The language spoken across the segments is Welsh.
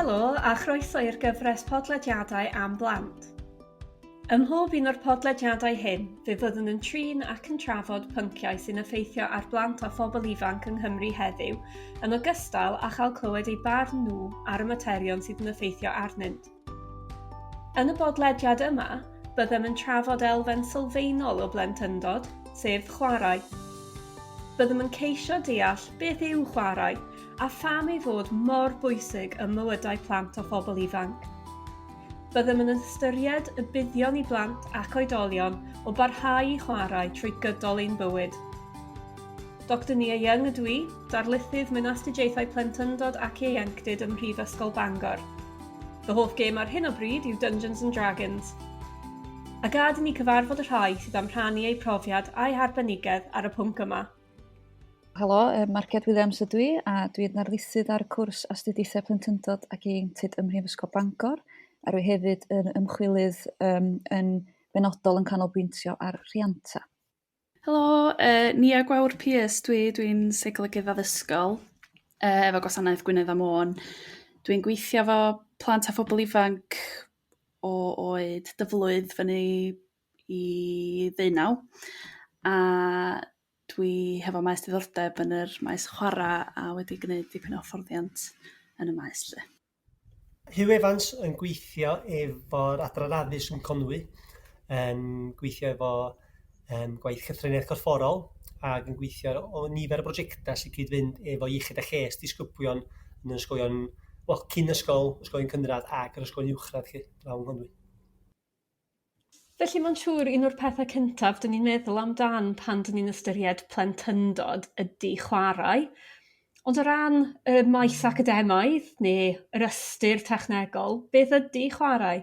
Helo a chroeso i'r gyfres podlediadau am blant. Ym mhob un o'r podlediadau hyn, fe fyddwn yn trin ac yn trafod pynciau sy'n effeithio ar blant a phobl ifanc yng Nghymru heddiw, yn ogystal â chael clywed eu barn nhw ar y materion sydd yn effeithio arnynt. Yn y bodlediad yma, byddem yn trafod elfen sylfaenol o blentyndod, sef chwarae. Byddem yn ceisio deall beth yw chwarae a pham ei fod mor bwysig ym mywydau plant a phobl ifanc. Byddem yn ystyried y buddion i blant ac oedolion o barhau i chwarae trwy gydol ein bywyd. Doctor Nia Young ydw i, darlithydd mewn astudiaethau plentyndod ac ieuenctid ym Mhrifysgol Bangor. Fy hoff gêm ar hyn o bryd yw Dungeons and Dragons. A gad i ni cyfarfod y rhai sydd am rhannu eu profiad a'u harbenigedd ar y pwnc yma. Helo, Marged Williams ydw i a dwi'n ddarlithydd ar y cwrs Astudiaethau Plentyndod ac Ieuenctid ym Mhrifysgol Bangor a rwy hefyd yn ymchwilydd um, yn benodol yn canolbwyntio ar rhianta. Helo, uh, Nia Gwawr Pearce dwi, dwi'n seicolegydd addysgol uh, efo Gwasanaeth Gwynedd a Môn. Dwi'n gweithio efo plant a phobl ifanc o oed dyflwydd fyny i ddeunaw, a dwi hefo maes diddordeb yn yr maes chwara' a wedi gneud dipyn o hyfforddiant yn y maes 'lly. Huw Evans yn gweithio efo'r adran addysg yn Conwy, yn gweithio efo yym gwaith llythreniaeth corfforol ag yn gweithio ar o nifer o brojecta' sy'n cyd-fynd efo iechyd a lles disgyblion yn yr ysgolion, wel cyn ysgol, ysgolion cynradd ag yr ysgolion uwchradd 'lly draw yng Nghonwy. Felly mae'n siŵr un o'r pethe cyntaf 'dyn ni'n meddwl amdan pan 'dyn ni'n ystyried plentyndod ydy chwarae. Ond o ran y maes academaidd neu yr ystyr technegol, beth ydy chwarae?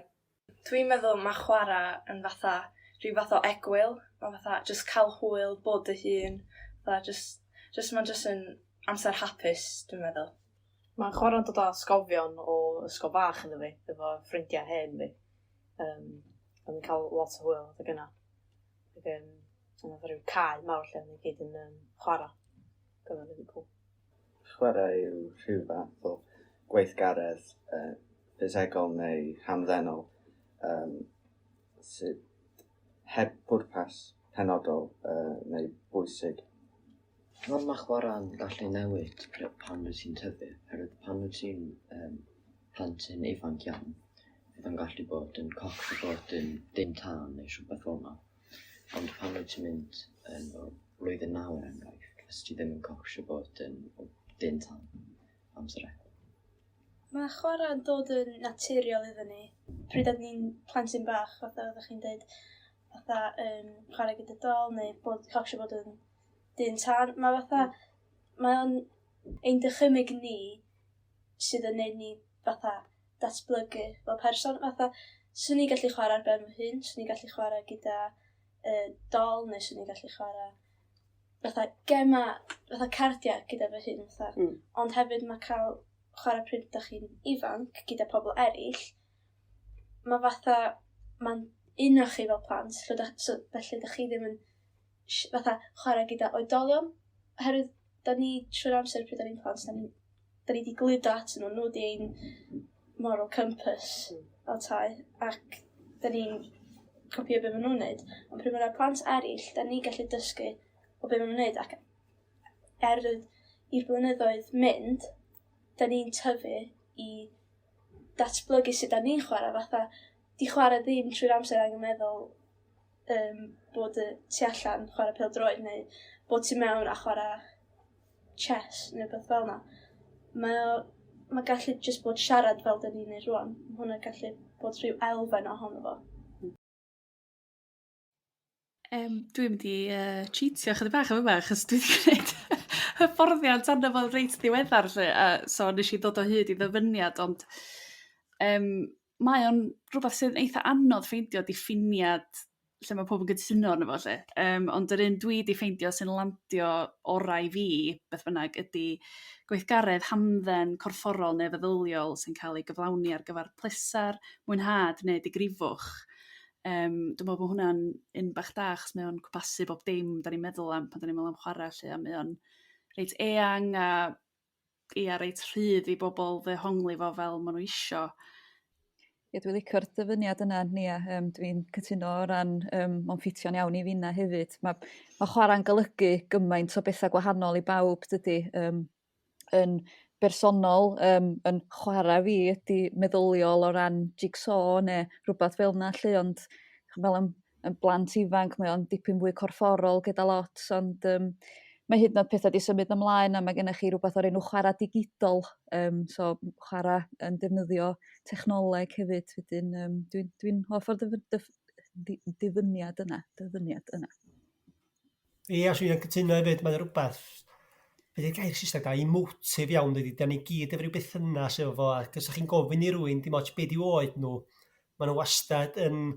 Dwi'n meddwl ma' chwara' yn fatha rhyw fath o egwyl, ma' fatha jyst ca'l hwyl, bod dy hun, fatha jyst jyst ma'n jyst yn amser hapus dwi'n meddwl. Mae chwarae'n dod â atgofion o ysgol fach iddo fi, efo ffrindiau hen fi. Um, o'n i'n cael lot o hwyl adeg yna. Ac um, o'n fatha rhyw cae mawr lle o'n i gyd yn um, chwarae. Ac oedd o'n really cool. Chwarae yw rhyw fath o gweithgaredd uh, ffisegol neu hamddenol um, sydd heb pwrpas penodol uh, neu bwysig. Fel ma' chwarae'n gallu newid pan wyt ti'n tyfu, oherwydd pan wyt ti'n yym plentyn ifanc iawn, fydd o'n gallu bod yn coc a bod yn dim tân neu rhywbeth fel 'na, ond pan wyt ti'n mynd yn fel blwyddyn naw er enghraifft, fysa ti ddim yn cocsio bod yn dyn tân amser egwyl. Mae chwarae'n dod yn naturiol iddyn ni pryd oedden ni'n plentyn bach, fatha oeddech chi'n deud, fatha yym chwarae gyda dol neu bod cael bod yn dyn tân. Mae fatha, mae o'n ein dychymyg ni sydd yn neud ni fatha datblygu fel person. Fatha, swn i'n gallu chwarae ar ben fy hun, swn i'n gallu chwarae gyda uh, dol neu swn i'n gallu chwarae fatha gema, fatha cardiau gyda fy hun. Fatha. Ond hefyd mae cael chwarae pryd ydych chi'n ifanc gyda pobl eraill, mae fatha, mae'n uno chi fel plant, lle dach, so, felly dych chi ddim yn fatha chwarae gyda oedolion, oherwydd da ni trwy'r amser pryd da ni'n plant, da ni, da ni di gludo atyn nhw, nhw di ein moral compass fel tai, ac da ni'n copio be maen nhw'n neud. Ond pryd mae yna plant eraill, da ni'n gallu dysgu o be maen nhw'n neud, ac er i'r blynyddoedd mynd, da ni'n tyfu i datblygu sut 'dan ni'n chwarae, fatha 'di chwarae ddim trwy'r amser angen meddwl um, bod y tu allan chwarae pêl-droed neu bod tu mewn a chwarae chess neu beth fel yna. Mae o, mae gallu jyst bod siarad fel 'dan ni'n neud rŵan, ma' hwnna gallu bod rhyw elfen ohono fo. Yym dwi mynd i yrr chîtio chydig bach yn fyma achos dwi 'di gneud hyfforddiant arno fo reit ddiweddar 'lly a so nesh i ddod o hyd i ddyfyniad ond yrm mae o'n rh'wbath sydd eitha anodd ffeindio diffiniad lle ma' powb yn gytuno arno fo 'lly yrm ond yr un dwi 'di ffeindio sy'n landio orau i fi beth bynnag ydi gweithgaredd hamdden corfforol ne' feddyliol sy'n ca'l ei gyflawni ar gyfar plesar, mwynhad neu digrifwch. Yrm dwi me'wl bo' hwnna'n un bach da achos mae o'n cwmpasu bob dim 'dan ni'n meddwl am pan 'dan ni'n me'wl am chwara' 'lly a mae o'n reit eang a ia reit rhydd i bobol ddehongli fo fel ma' nhw isio. Ie dwi licio'r dyfyniad yna Nia yrm dwi'n cytuno o ran yrm ma'n ffitio'n iawn i finna' hefyd ma' ma' chwara'n golygu gymaint o betha' gwahanol i bawb dydi? Yrm yn bersonol yrm 'yn chwara' fi ydy meddyliol o ran jig-so ne' rh'wbath fel 'na 'lly ond ch'mo' am yn blant ifanc mae o'n dipyn fwy corfforol gyda lot ond yrm mae hyd yn o'd petha' 'di symud ymlaen a ma' gennych chi r'wbath o'r enw chwara' digidol yrm so chwara' yn defnyddio technoleg hefyd wedyn yrm dwi'n dwi'n hoff o'r ddyfy- dyff- difyniad yna dyfyniad yna. Ia swn i yn cytuno hefyd mae o r'wbath, be 'di'r gair Saesneg 'na, emotive iawn dydi? 'Dan ni gyd efo ryw bethynas efo fo ac os 'dach chi'n gofyn i rywun dim ots be' 'di oed nhw ma' nhw wastad yn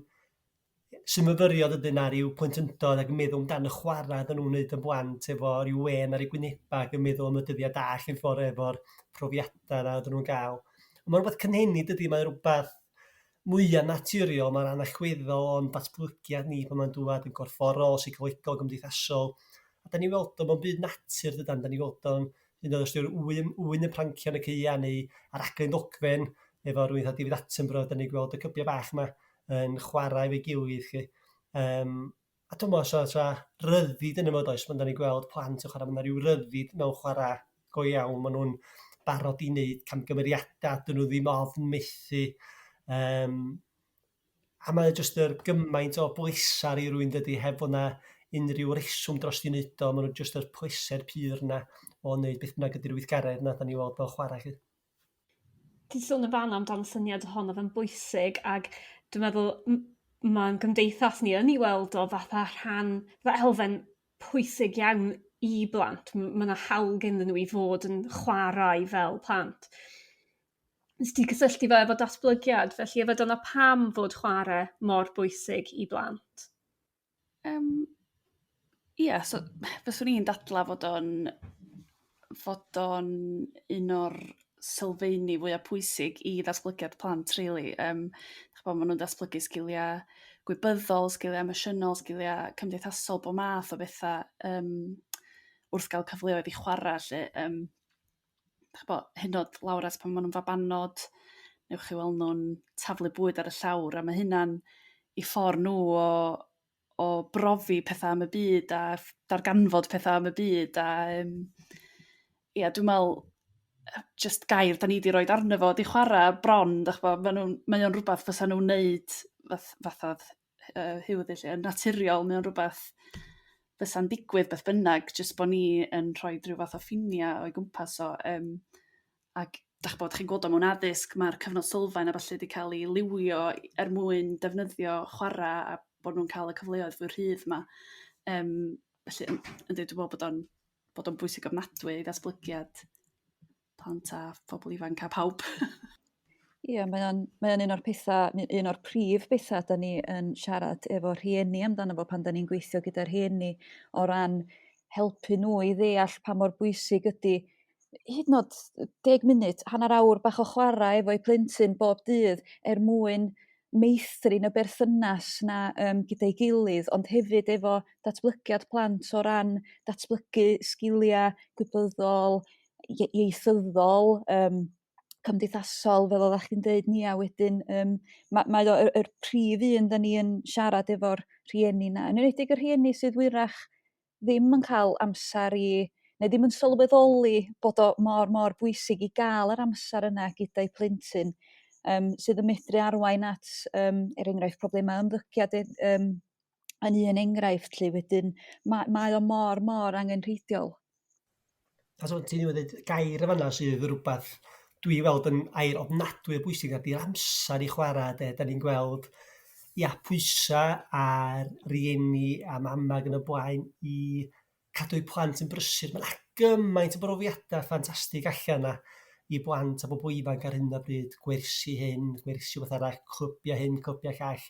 synfyfyrio dydyn ar ryw plentyndod ag yn meddwl am dan y chwara' dyn nhw'n 'neud yn blant efo ryw wên ar 'u gwyneba' ag yn meddwl am y dyddia' da 'lly ffor' efo'r profiada' 'na o'dden nhw'n ga'l. Ma' r'wbath cynhenid dydi? Mae r'wbath mwya' naturiol ma'n ran allweddol o'n datblygiad ni pan ma'n dŵad yn gorfforol, seicolegol, gymdeithasol, a 'dan ni weld o mewn byd natur dydan? 'Dan ni weld o'n hyd yn o'd os 'di'r ŵyn ŵyn yn prancio yn y caea' neu ar raglen ddogfen efo rywun 'tha David Attenborough 'dan ni gweld y cybia' bach 'ma yn chwarae efo'i gilydd 'lly. Yrm a dw'mo' 'sa 'sa ryddid yno fo does pan 'dan ni'n gweld plant yn chwara' ma' 'na ryw ryddid mewn chwara' go iawn ma' nhw'n barod i wneud camgymeriada' 'dyn nhw ddim ofn methu yrm a mae o jyst yr gymaint o blesar i rywun dydi heb fo' 'na unrhyw reswm dros 'i wneud o ma' nhw jyst yr pleser pur 'na o wneud beth bynnag ydy'r weithgaredd 'na 'dan ni weld fel chwara' 'lly. Ti'n sôn yn fan 'na am dan syniad ohono fe'n bwysig ag dwi meddwl ma'n gymdeithas ni yn 'i weld o fatha rhan fel elfen pwysig iawn i blant ma' 'na hawl genddyn nhw i fod yn chwarae fel plant. Nes ti cysylltu fe efo datblygiad felly yfe dyna pam fod chware mor bwysig i blant? Yrm ia so fyswn i'n dadla' fod o'n fod o'n un o'r sylfaeni fwya' pwysig i ddatblygiad plant rili yrm ch'bo' ma' nhw'n datblygu sgilia' gwybyddol sgilia' emosiynol sgilia' cymdeithasol bo' math o betha' yrm wrth ga'l cyfleoedd i chwara' 'lly yrm. Dych ch'bo' hyd yn o'd lawr at pan ma' nhw'n fabanod newch chi weld nhw'n taflu bwyd ar y llawr a ma' hynna'n 'u ffor' nhw o o brofi petha' am y byd a ff- darganfod petha' am y byd a yrm ia dwi me'l jyst gair 'dan ni 'di roid arno fo 'di chwara' bron dych ch'bo' ma' nhw'n mae o'n r'wbath fysa nhw'n neud fath- fath o'dd yrr Huw yn deu' 'lly yn naturiol mae o'n r'wbath fysa'n digwydd beth bynnag jyst bo' ni yn rhoid rhyw fath o ffinia' o'i gwmpas o yrm ag 'dach ch'bod chi'n gweld o mewn addysg ma'r cyfnod sylfaen a ballu 'di ca'l 'i liwio er mwyn defnyddio chwara' a bod nhw'n ca'l y cyfleoedd fwy rhydd 'ma yrm felly yn- yndi dwi me'wl bod o'n bod o'n bwysig ofnadwy i ddatblygiad plant a phobol ifanc a pawb. Ia mae o'n mae o'n un o'r petha' un o'r prif betha' 'dan ni yn siarad efo rhieni amdano fo pan 'dan ni'n gweithio gyda rhieni o ran helpu nhw i ddeall pa mor bwysig ydy hyd yn o'd deg munud, hannar awr bach o chwarae efo'u plentyn bob dydd er mwyn meithrin y berthynas 'na yrm gyda'i gilydd ond hefyd efo datblygiad plant o ran datblygu sgilia' gwybyddol, ieithyddol yrm cymdeithasol fel oddach chdi'n deud Nia wedyn yrm ma' mae o y yr prif un 'dan ni yn siarad efo'r rhieni 'na yn enwedig y rhieni sydd 'wyrach ddim yn ca'l amsar i neu ddim yn sylweddoli bod o mor mor bwysig i ga'l yr amser yna gyda'u plentyn yrm sydd yn medru arwain at yrm er enghraifft problema' ymddygiad yrm yn un enghraifft 'lly wedyn ma' mae o mor mor angenrheidiol. A so ti newydd ddeud gair yn fan 'na sydd r'wbath dwi weld yn air ofnadwy o bwysig a 'di'r amsar i chwara' 'de. Dan ni'n gweld ia pwysa' ar rieni a mama' ag yn y blaen i cadw'u plant yn brysur. Ma' 'na gymaint o brofiada' ffantastig allan 'na i blant a bobol ifanc ar hyn o bryd, gwersi hyn gwersi 'wbath arall, clwbia' hyn clwbia' llall,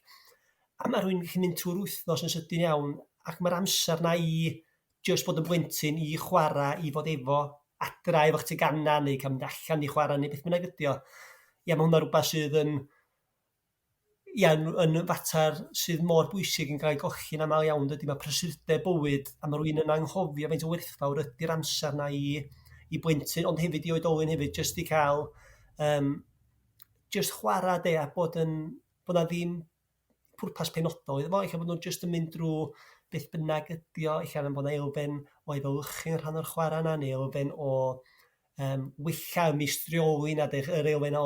a ma' rywun gallu mynd trw'r wythnos yn sydyn iawn ac ma'r amser 'na i jyst bod yn blentyn, i chwara' i fod efo adra efo'ch tegana' neu ca'l mynd allan i chwara' neu beth bynnag ydi o. Ia ma' hwnna r'wbath sydd yn ia yn yn fater sydd mor bwysig yn cael 'i golli'n amal iawn dydy? Ma' prysurdeb bywyd a ma' rywun yn anghofio faint o werthfawr ydi'r amser 'na i i blentyn ond hefyd i oedolyn hefyd jyst i ca'l yrm jyst chwara' 'de a bod yn bo' 'na ddim pwrpas penodol iddo fo e'lla' bo' nhw jyst yn mynd drw' beth bynnag ydi o, ella ddim bo' 'na elfen o efelychu yn rhan o'r chwara' 'na neu elfen o yrm wella meistrioli 'na d'eu'ch yr elfen o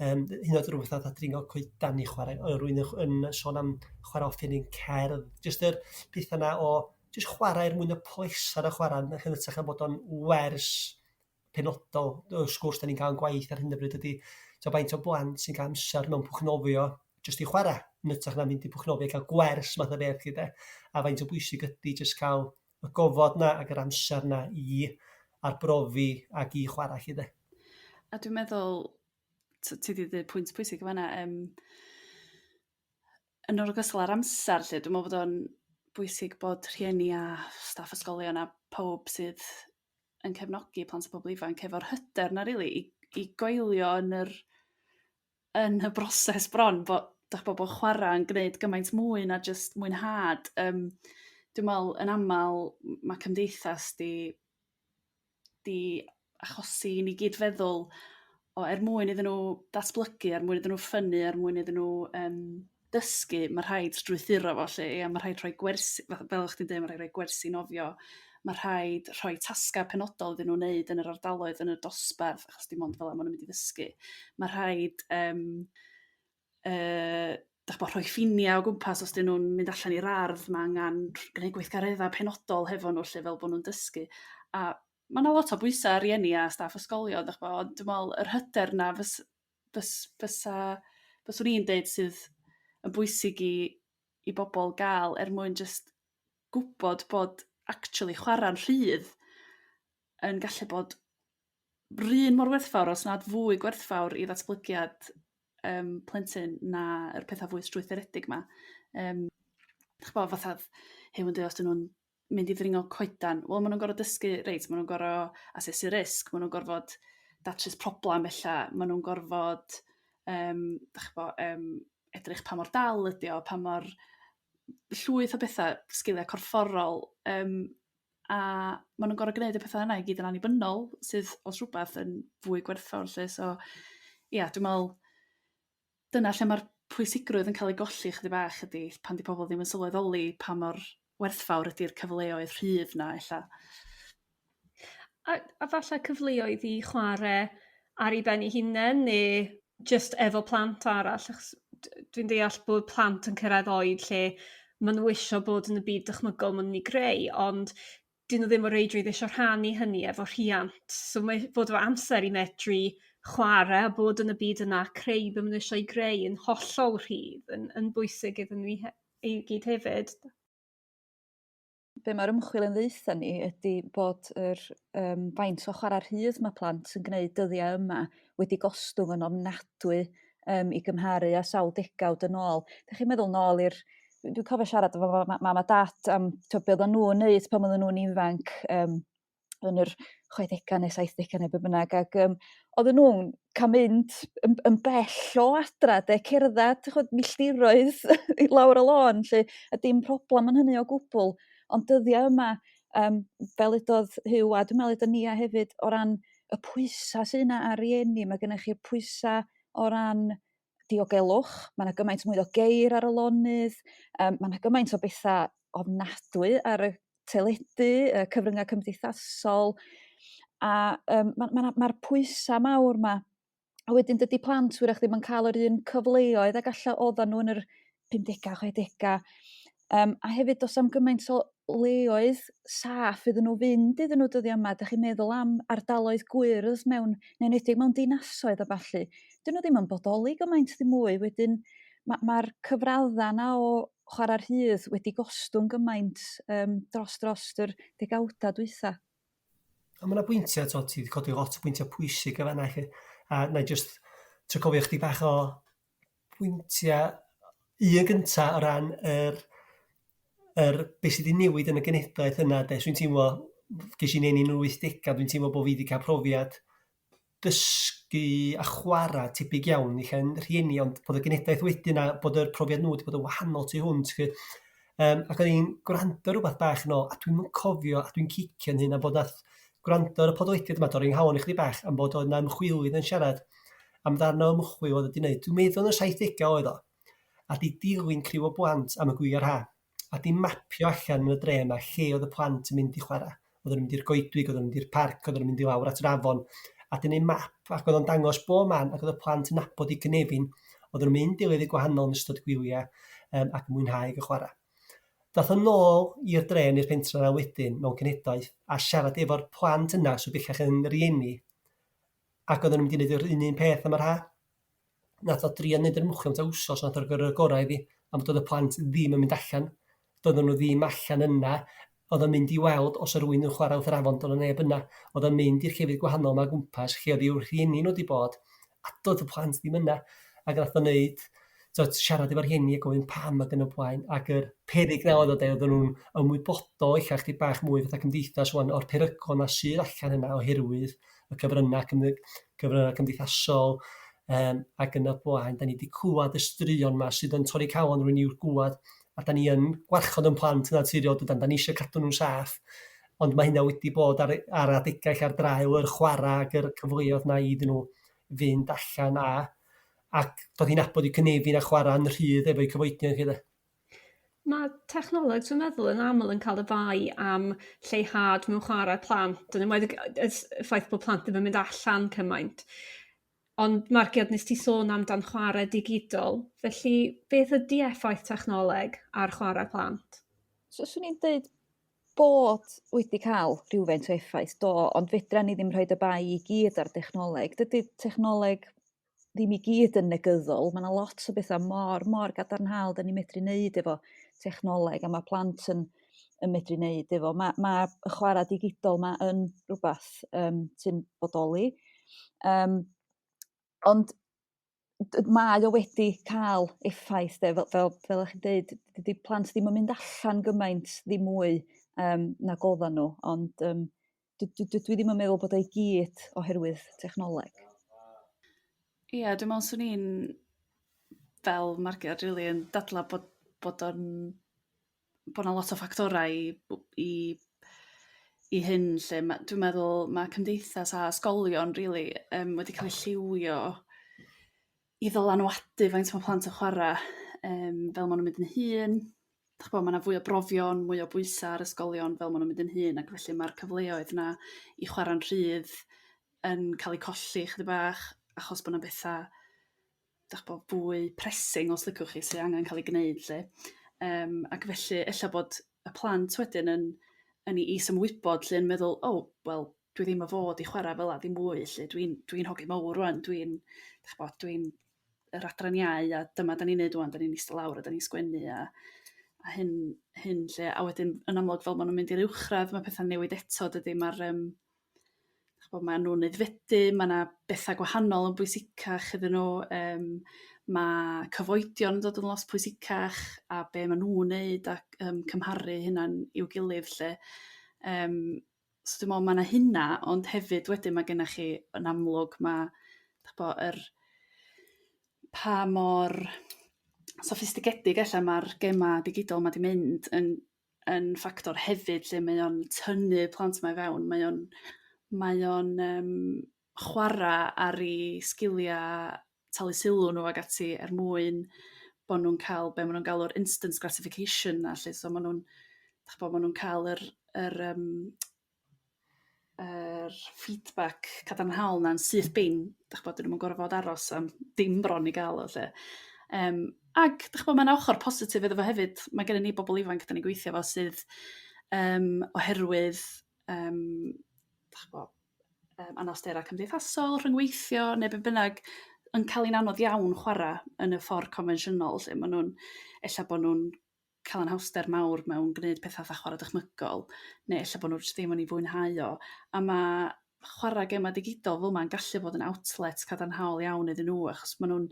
yrm hyd yn o'd rhywbeth fath a dringo coedan i chwara' o rywun yn ch- yn sôn am chwara' offeryn cerdd, jyst yr petha' 'na o jyst chwara' er mwyn y plesar o chwara' yn hytrach na bod o'n wers penodol. Y sgwrs 'dan ni'n ca'l yn gwaith ar hyn o bryd ydi t'o' faint o blant sy'n ca'l amser mewn pwch nofio jyst i chwara' yn 'ytrach na mynd i pwll nofio i ca'l gwers math o beth 'lly 'de? A faint o bwysig ydi jyst ca'l y gofod 'na ag yr amser 'na i arbrofi ag i chwara' 'lly 'de. A dwi'n meddwl ti 'di d'eud pwynt pwysig yn fan 'na yrm yn ogystal â'r amser 'lly dwi me'wl bod o'n bwysig bod rhieni a staff ysgolion a powb sydd yn cefnogi plant a pobol ifanc hefo'r hyder 'na rili i i goelio yn yr yn y broses bron bo' dych 'bo' bo' chwara'n g'neud gymaint mwy na jyst mwynhad yrm dwi me'wl yn amal ma' cymdeithas 'di 'di achosi i ni gyd feddwl o er mwyn iddyn nhw datblygu er mwyn iddyn nhw ffynnu er mwyn iddyn nhw yrm dysgu ma' rhaid strwythuro fo 'lly ia ma' rhaid rhoi gwers- fel o' chdi'n d'eud ma' rhai' rhoi gwersi nofio ma' rhaid rhoi tasga' penodol iddyn nhw wneud yn yr ardaloedd yn y dosbarth achos dim ond fel 'a ma' nhw'n mynd i ddysgu. Ma' rhaid yrm yrr dych 'bo' rhoi ffinia' o gwmpas os 'dyn nhw'n mynd allan i'r ardd ma' angan g'neud gweithgaredda' penodol hefo nhw 'lly fel bo' nhw'n dysgu a ma' 'na lot o bwysa' ar rieni a staff ysgolion dych ch'mod dwi me'wl yr hyder 'na fys- fys- fysa fyswn i'n d'eud sydd yn bwysig i i bobol ga'l er mwyn jyst gw'bod bod actually chwara'n rhydd yn gallu bod 'run mor werthfawr os nad fwy gwerthfawr i ddatblygiad yrm plentyn na yr petha' fwy strwythuredig 'ma yrm dych ch'bo' fatha Huw yn d'eu' os 'dyn nhw'n mynd i ddringo coedan wel ma' nhw'n gor'o' dysgu reit ma' nhw'n gor'o' asesu risg ma' nhw'n gorfod datrys problam e'lla ma' nhw'n gorfod yrm dych ch'bo' yrm edrych pa mor dal ydi o pa mor llwyth o betha' sgilia' corfforol yrm a ma' nhw'n gor'o' g'neud y petha' yna i gyd yn annibynnol sydd os rh'wbath yn fwy gwerthfawr 'lly so ia dwi me'wl dyna lle ma'r pwysigrwydd yn ca'l ei golli 'chydig bach ydi pan 'di pobol ddim yn sylweddoli pa mor werthfawr ydi'r cyfleoedd rhydd 'na ella. A a falla cyfleoedd i chware ar 'u ben 'u hunen ne' jyst efo plant arall achos dwi'n deall bod plant yn cyrraedd oed lle ma' nhw isio bod yn y byd dychmygol ma' nhw'n 'i greu ond 'dyn nhw ddim o reidrwydd isio rhannu hynny efo rhiant so mae bod efo amser i medru chware a bod yn y byd yna creu be' ma' nhw eisiau greu yn hollol rhydd yn yn bwysig iddyn nhw i he- i gyd hefyd. Be' ma'r ymchwil yn ddeutha ni ydi bod yr yrm faint o chwara' rhydd ma' plant yn g'neud dyddia' yma wedi gostwng yn ofnadwy yrm i gymharu â sawl degawd yn ôl. Dych chi'n meddwl nôl i'r... Dwi'n cofio siarad efo fy mam a dad am t'o' be' o'ddan nhw'n neud pan oedden nhw'n ifanc yrm yn yr chwedega' ne' saithdega' ne' be' bynnag ag yrm o'dden nhw'n ca'l mynd yn yn bell o adra 'de cerddad d'ch'od milltiroedd i lawr y lôn 'lly a dim problem yn hynny o gwbl, ond dyddia' yma yrm fel udodd Huw a dwi me'wl udodd Nia hefyd o ran y pwysa' sy 'na ar rieni, ma' gynnych chi'r pwysa' o ran diogelwch, ma' 'na gymaint mwy o geir ar y lonydd, yrm ma' 'na gymaint o betha' ofnadwy ar y teledu, y cyfrynga' cymdeithasol, a yrm ma' ma' 'na ma'r pwysa' mawr 'ma, a wedyn dydi plant hwyrach ddim yn ca'l yr un cyfleoedd ag alla o'ddan nhw yn yr pumdega' chwedega' yrm a hefyd do's a'm gymaint o leoedd saff iddyn nhw fynd iddyn nhw dyddia' yma. Dych chi'n meddwl am ardaloedd gwyrdd mewn, yn enwedig mewn dinasoedd a ballu, 'dyn nhw ddim yn bodoli gymaint ddim mwy. Wedyn ma' ma'r cyfradda' 'na o chwara' rhydd wedi gostwng gymaint yrm dros drost yr degawda' dwytha. A ma' 'na bwyntia' t'od ti 'di codi lot o bwyntia' pwysig yn fan 'na 'lly, a 'nai jyst trio cofio 'chydig bach o pwyntia'. Un gynta' o ran yr yr be' sy 'di newid yn y genhedlaeth yna 'de dwi'n teimlo ges i'n eni yn yr wythdega' dwi'n teimlo bo' fi 'di ca'l profiad dysgu a chwara' tebyg iawn i 'yn rhieni ond bod y gen'edlaeth wedyn a bod yr profiad nhw 'di bod yn wahanol tu hwnt 'lly. Yrm ac o'n i'n gwrando r'wbath bach nôl a dwi'm yn cofio a dwi'n cicio'n hyn am bod nath Gwrando ar y podlediad yma dorri 'nghalon i 'chydig bach am bod oedd 'na ymchwilydd yn siarad am ddarn o ymchwil o'dd o 'di 'neud, dwi'n meddwl yn y saithdega' oedd o, a 'di dilyn criw o blant am y gwylia' ha', a 'di mapio allan yn y dre 'ma lle o'dd y plant yn mynd i chwara'. O'dden nhw'n mynd i'r goedwig o'dden nhw'n mynd i'r parc o'dden nhw'n mynd i lawr at yr afon a 'di neu' map ac o'dd o'n dangos bob man ac o'dd y plant yn nabod 'u cynefin. O'dden nhw'n mynd i lefydd gwahanol yn ystod gwylia' yrm ac mwynhau ag yn chwara'. Da'th o nôl i'r dre neu'r pentre 'na wedyn mewn cenhedlaeth a siarad efo'r plant yna sy bellach yn rieni ac o'dden nhw'n mynd i neud yr un un peth am yr ha'. Nath o drio neud yr ymchwil am tua wsnos nath o roi gorau iddi am do'dd y plant ddim yn mynd allan. Doedden nhw ddim allan yna. O'dd o'n mynd i weld os o' r'wun yn chwara' wrth yr afon do' 'na neb yna. O'dd o'n mynd i'r llefydd gwahanol 'ma o gwmpas lle o'dd i'w rhieni nhw 'di bod a do'dd y plant ddim yna. Ag nath o 'neud t'od siarad efo'r rhieni a gofyn pam ag yn y blaen ag yr peryg 'na o'dd o 'de o'dden nhw'n ymwybodol ella 'ch'dig bach mwy fath a cymdeithas 'wan o'r peryglon 'na sydd allan yna oherwydd y cyfrynga' cymdei- cyfrynga' cymdeithasol yrm ag yn y blaen. 'Dan ni 'di cl'wad y straeon 'ma sydd yn torri calon rywun i'w gl'wad, a 'dan ni yn gwarchod 'yn plant yn naturiol dydan, 'dan ni isio cadw nhw'n saff, ond ma' hynna wedi bod ar uu- ar adega' ella'r draul yr chwara' ag yr cyfleoedd 'na iddyn nhw fynd allan a ac dod i nabod 'u cynefin a chwara'n rhydd efo'u cyfoedion 'lly 'de. Ma' technoleg dwi'n meddwl yn aml yn ca'l y fai am lleihad mewn chwarae plant yn enwedig y ffaith bod plant ddim yn mynd allan cymaint. Ond Margiad nes ti sôn am dan chwarae digidol felly beth ydy effaith technoleg ar chwarae plant? So swn i'n deud bod wedi cael rhywfaint o effaith do, ond fedra ni ddim rhoid y bai i gyd ar dechnoleg. Dydy technoleg ddim i gyd yn negyddol, ma' 'na lot o betha' mor mor gadarnhaol 'dan ni medru neud efo technoleg a ma' plant yn yn medru neud efo. Ma' ma' y chwara' digidol 'ma yn rwbath yrm sy'n bodoli yrm ond mae o wedi ca'l effaith 'de fel fel fel o'ch chi'n deud, dydi plant ddim yn mynd allan gymaint ddim mwy yrm nag oddan nhw, ond yrm d- d- dydw i ddim yn meddwl bod o i gyd oherwydd technoleg. Ia dwi me'wl 'swn i'n fel Margiad rili yn dadla' bod bod o'n bo' 'na lot o ffactorau i i i hyn 'lly ma' dwi'n meddwl ma' cymdeithas a ysgolion rili yrm wedi cael eu llywio i ddylanwadu faint ma' plant yn chwara' yrm fel ma' nhw'n mynd yn hŷn. Dach ch'bo' ma' 'na fwy o brofion mwy o bwysa' ar ysgolion fel ma' nhw'n mynd yn hŷn ac felly ma'r cyfleoedd 'na i chwara'n rhydd yn cael eu colli 'chydig bach achos bo' 'na betha' dach ch'bo' fwy pressing os licwch chi sy angen ca'l 'u gneud 'lly. Yrm ac felly e'lla' bod y plant wedyn yn yn 'u is-ymwybod 'lly yn meddwl o wel dwi ddim y fod i chwara' fel 'a ddim mwy 'lly dwi'n dwi'n hogyn mowr rwan dwi'n dych ch'bo' dwi'n yr adran iau a dyma 'dan ni'n neud wan 'dan ni'n ista lawr a 'dan ni'n sgwennu a a hyn hyn 'lly a wedyn yn amlwg fel ma' nhw'n mynd i'r uwchradd ma' petha'n newid eto dydy ma'r yrm ch'bo' ma' nhw'n aeddfedu ma' 'na betha' gwahanol yn bwysicach iddyn nhw yrm ma' cyfoedion yn dod yn lot pwysicach a be' ma' nhw'n neud ac yrm cymharu hunain i'w gilydd 'lly yrm so dwi me'wl ma' 'na hynna ond hefyd wedyn ma' gennych chi yn amlwg ma' 'dach ch'bo' yr pa mor soffistigedig e'lla ma'r gema digidol 'ma 'di mynd yn yn ffactor hefyd lle mae o'n tynnu plant 'ma i fewn mae o'n mae o'n yrm chwara' ar 'u sgilia' talu sylw nhw ag ati er mwyn bo' nhw'n ca'l be' ma' nhw'n galw'r instant gratification 'na 'lly so ma' nhw'n 'dach ch'bo' ma' nhw'n ca'l yr yr yrm yr feedback cadarnhaol 'na'n syth bin 'dach ch'bod 'dyn nhw'm yn gorfod aros am dim bron i ga'l o 'lly. Yrm ag dych ch'bo' ma' 'na ochr positif iddo fo hefyd ma' gennyn ni bobol ifanc 'dan ni'n gweithio 'fo sydd yrm oherwydd yrm dych ch'bo' yrm anawstera cymdeithasol, rhyngweithio ne' be' bynnag yn ca'l 'i'n anodd iawn chwara' yn y ffor' confensiynol 'lly ma' nhw'n e'lla' bo' nhw'n ca'l anhawster mawr mewn g'neud petha' 'tha chwara' dychmygol ne' e'lla' bo' nhw jyst ddim yn 'i fwynhau o, a ma' chwara' gema digidol fel 'ma'n gallu fod yn outlet cadarnhaol iawn iddyn nhw achos ma' nhw'n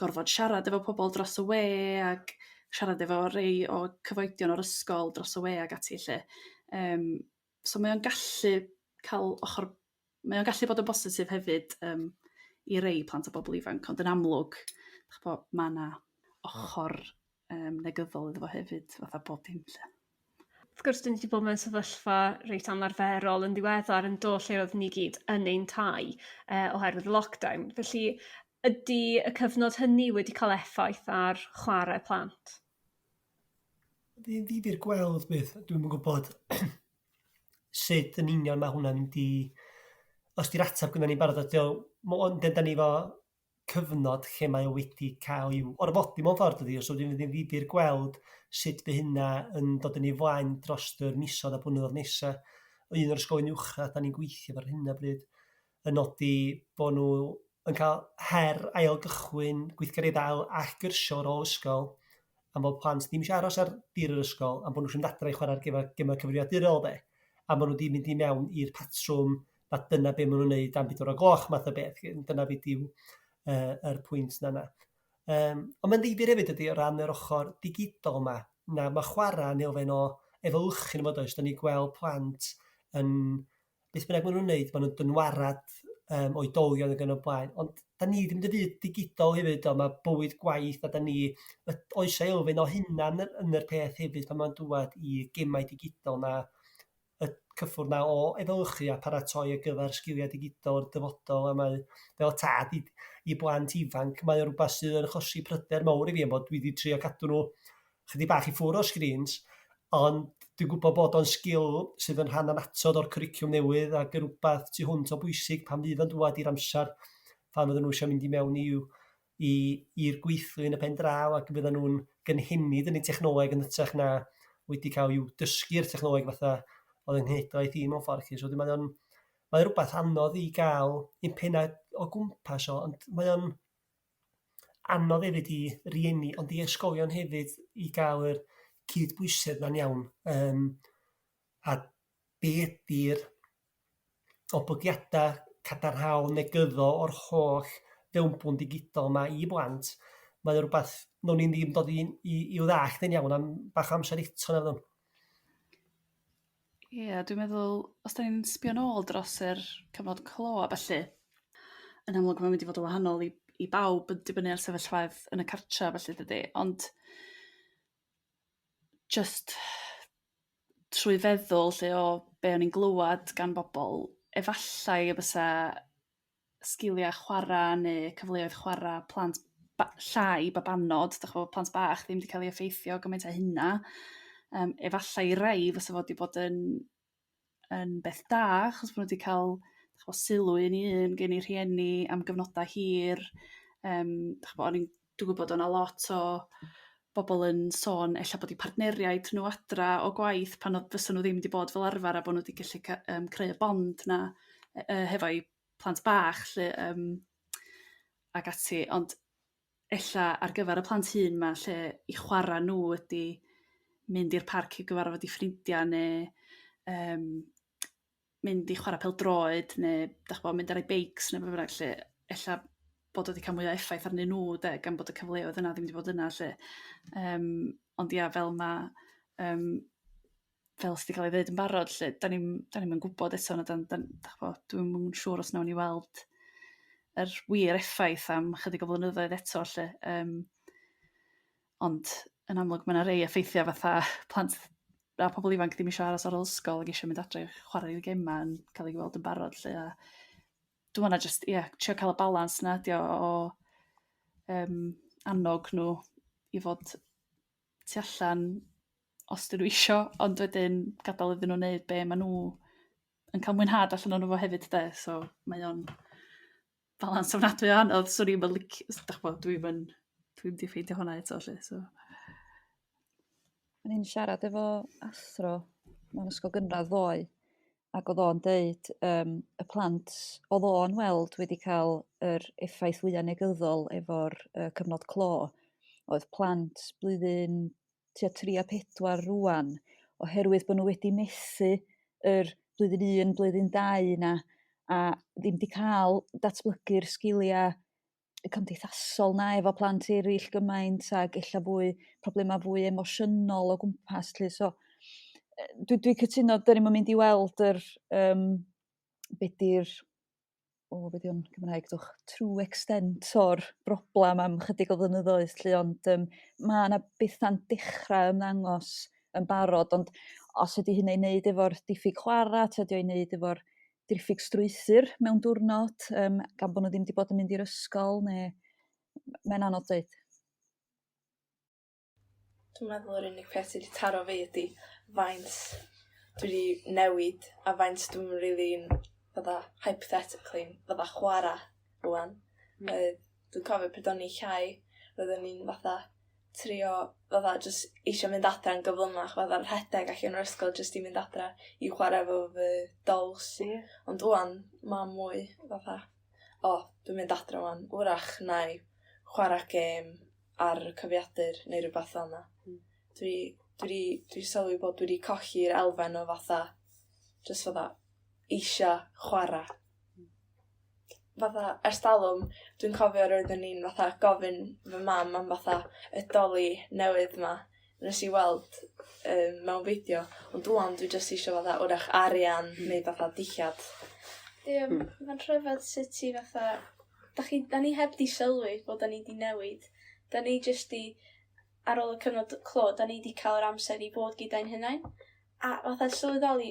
gorfod siarad efo pobol dros y we ag siarad efo rei o cyfoedion o'r ysgol dros y we ag ati 'lly yrm so mae o'n gallu ca'l ochr mae o'n gallu bod yn bositif hefyd yrm i rei plant a bobol ifanc ond yn amlwg 'dych ch'bo' ma' 'na ochor yrm negyddol iddo fo hefyd fath a bob dim 'lly. Wrth gwrs 'dyn ni 'di bod mewn sefyllfa reit anarferol yn ddiweddar yn do lle oeddwn ni gyd yn ein tai oherwydd lockdown felly ydy y cyfnod hynny wedi cael effaith ar chwarae plant? Fydd ddifyr gweld beth, dwi'm yn gwybod sut yn union ma' hwnna'n mynd i... Os 'di'r ateb gynnon ni'n barod ydi o mo- ond 'dan ni 'fo cyfnod lle mae o wedi cael i'w orfodi mewn ffordd dydi? So fydd yn ddifyr gweld sut by hynna yn dod yn 'i flaen drost yr misoedd a blynyddo'dd nesa'. Un o'r ysgolion uwchradd 'dan ni'n gweithio 'fo ar hyn o bryd yn nodi bo' nhw yn ca'l her ail gychwyn gweithgaredda' allgyrsiol ar ôl ysgol am fod plant ddim isio aros ar dir yr ysgol am bo' nhw isio mynd adra i chwara'r gema' gema' cyfrifiadurol 'de, a ma' nhw 'di mynd i mewn i'r patrwm a dyna be' ma' nhw'n neud am bedwar o gloch math o beth 'lly dyna be' 'd yw yr pwynt 'na 'na. Yrm ond ma'n ddifyr hefyd dydi o ran yr ochr digidol 'ma, na ma' chwara'n elfen o efelychu 'no fo does? 'Dan ni gweld plant yn beth bynnag ma' nhw'n neud ma' nhw'n dynwarad yrm oedolion ag yn y blaen, ond 'dan ni 'di mynd y fyd digidol hefyd a ma' bywyd gwaith a 'dan ni oes 'a elfen o hunan yn yr peth hefyd pan ma'n dŵad i gemau digidol 'ma, y cyffwrdd 'na o efelychu a paratoi ar gyfer sgilia' digidol y dyfodol a mae fel tad i i blant ifanc mae o r'wbath sydd yn achosi pryder mawr i fi am bod dwi 'di trio cadw nhw 'chydig bach i ffwr' o sgrîns, ond dwi'n gwybod bod o'n sgil sydd yn rhan annatod o'r cwricwlwm newydd ag yn r'wbath tu hwnt o bwysig pan fydd o'n dŵad i'r amsar pan fydden nhw isio mynd i mewn i'w i i'r gweithlu yn y pen draw ac fyddan nhw'n gynhenid yn 'u technoleg yn hytrach na wedi cael i'w dysgu'r technoleg fatha o'dd 'yng nghenhedlaeth i mewn ffordd 'lly. So 'dyn mae o'n mae o r'wbath anodd i ga'l ein penna' o gwmpas o, ond mae o'n anodd hefyd i rieni ond i ysgolion hefyd i ga'l yr cydbwysedd 'na'n iawn yrm a be' ydi'r oblygiada' cadarnhaol negyddol o'r holl fewnbwn digidol 'ma i blant mae o r'wbath nown ni ddim dod i i i'w ddallt yn iawn am bach o amser eto na fyddwn? Ie dwi'n meddwl os 'dan ni'n sbio nôl dros yr cyfnod clo a ballu, yn amlwg ma'n mynd i fod yn wahanol i i bawb yn dibynnu ar sefyllfaoedd yn y cartra a ballu dydi? Ond jyst trwy feddwl 'lly o be' o'n i'n glywad gan bobol efallai y bysa sgilia' chwara' ne' cyfleoedd chwara' plant ba- llai babanod dych ch'mo' plant bach ddim 'di ca'l 'u effeithio gymaint â hynna yrm efallai i rai fysa fo 'di bod yn yn beth da achos bo' nhw 'di ca'l dych ch'mo' sylw un i un gin 'u rhieni am gyfnoda' hir yrm dych ch'mo' o'n i'n dwi gwybod o' 'na lot o bobol yn sôn e'lla bod 'u partneriaid nhw adra o gwaith pan o'dd fysa nhw ddim 'di bod fel arfer a bo' nhw 'di gallu ca- yrm creu y bond 'na yrr hefo'u plant bach 'lly yrm ag ati ond e'lla ar gyfer y plant hŷn 'ma lle 'u chwara' nhw ydi mynd i'r parc i gyfarfod 'u ffrindia' ne' yrm mynd i chwara' pêl-droed ne' 'dach ch'bo' mynd ar eu beics ne' be' bynnag 'lly e'lla' bod o 'di ca'l mwy o effaith arnyn nhw 'de gan bod y cyfleoedd yna ddim 'di bod yna 'lly yrm ond ia fel ma' yrm fel sy 'di ca'l 'i ddeud yn barod 'lly 'dan ni'm 'dan ni'm yn gwybod eto na 'dan 'dan dach ch'bo' dwi'm yn siŵr os nawn ni weld yr wir effaith am chydig o flynyddoedd eto 'lly yrm. Ond yn amlwg ma' 'na rei effeithia' fatha plant a pobol ifanc ddim isio aros ar ôl ysgol ag isio mynd adre i chwara' i'w gema' yn ca'l 'u weld yn barod 'lly a dwi me'wl 'na jyst ia trio ca'l y balans 'na 'di o o yrm annog nhw i fod tu allan os 'dyn nhw isio, ond wedyn gada'l iddyn nhw wneud be' ma' nhw yn ca'l mwynhad allan o'no fo hefyd 'de so mae o'n balans ofnadwy o anodd swn i'm yn lici- dych ch'mod dwi'm yn dwi'm 'di ffeindio hwnna eto 'lly so. O'n i'n siarad efo athro mewn ysgol gynradd ddoe ac o'dd o'n deud yrm y plant o'dd o'n weld wedi ca'l yr effaith fwya' negyddol efo'r yrr cyfnod clo oedd plant blwyddyn tua tri a pedwar rŵan oherwydd bo' nhw wedi methu yr blwyddyn un blwyddyn dau 'na a ddim 'di ca'l datblygu'r sgilia' cymdeithasol 'na efo plant erill gymaint ag ella fwy problema' fwy emosiynol o gwmpas 'lly so dwi dwi cytuno 'dyn ni'm yn mynd i weld yr yrm be' 'di'r o be 'di o'n Cymraeg 'dwch true extent o'r broblam am chydig o flynyddoedd 'lly ond yrm ma' 'na betha'n dechra' ymddangos yn barod ond Os ydy hynna i wneud efo'r diffyg chwarae, tydi o i wneud efo'r diffyg strwythur mewn diwrnod, um, gan bod nhw ddim wedi bod yn mynd i'r ysgol, neu mae'n anodd dweud. Dwi'n meddwl yr unig peth sydd wedi taro fi ydy faint dwi wedi newid a faint dwi'm rili'n fatha hypothetically fatha chwara rŵan. Dwi'n cofio pryd o'n i llai roeddwn i'n fatha trio fatha jyst eisiau mynd adra yn gyflymach fatha rhedeg allan o'r ysgol jyst i mynd adra i chwarae efo fy dolls. Ond ŵan ma' mwy fatha o dwi'n mynd adra ŵan wrach nai chwara gêm ar y cyfrifiadur neu rhywbeth fel 'na. Dwi dwi 'di dwi sylwi bod dwi 'di colli'r elfen o fatha jyst fatha eisia chwara. Fatha ers talwm dwi'n cofio roeddwn i'n fatha gofyn fy mam am fatha y doli newydd 'ma nes i weld yym mewn fideo ond ŵan dwi jyst isio fatha 'w'rach arian neu fatha dillad. Ie ma'n rhyfedd sut ti fatha dach chi 'dan ni heb 'di sylwi bod 'dan ni 'di newid. 'Dan ni jyst 'di ar ôl y cyfnod clo 'dan ni 'di ca'l yr amser i bod gyda'n hunain a fatha sylweddoli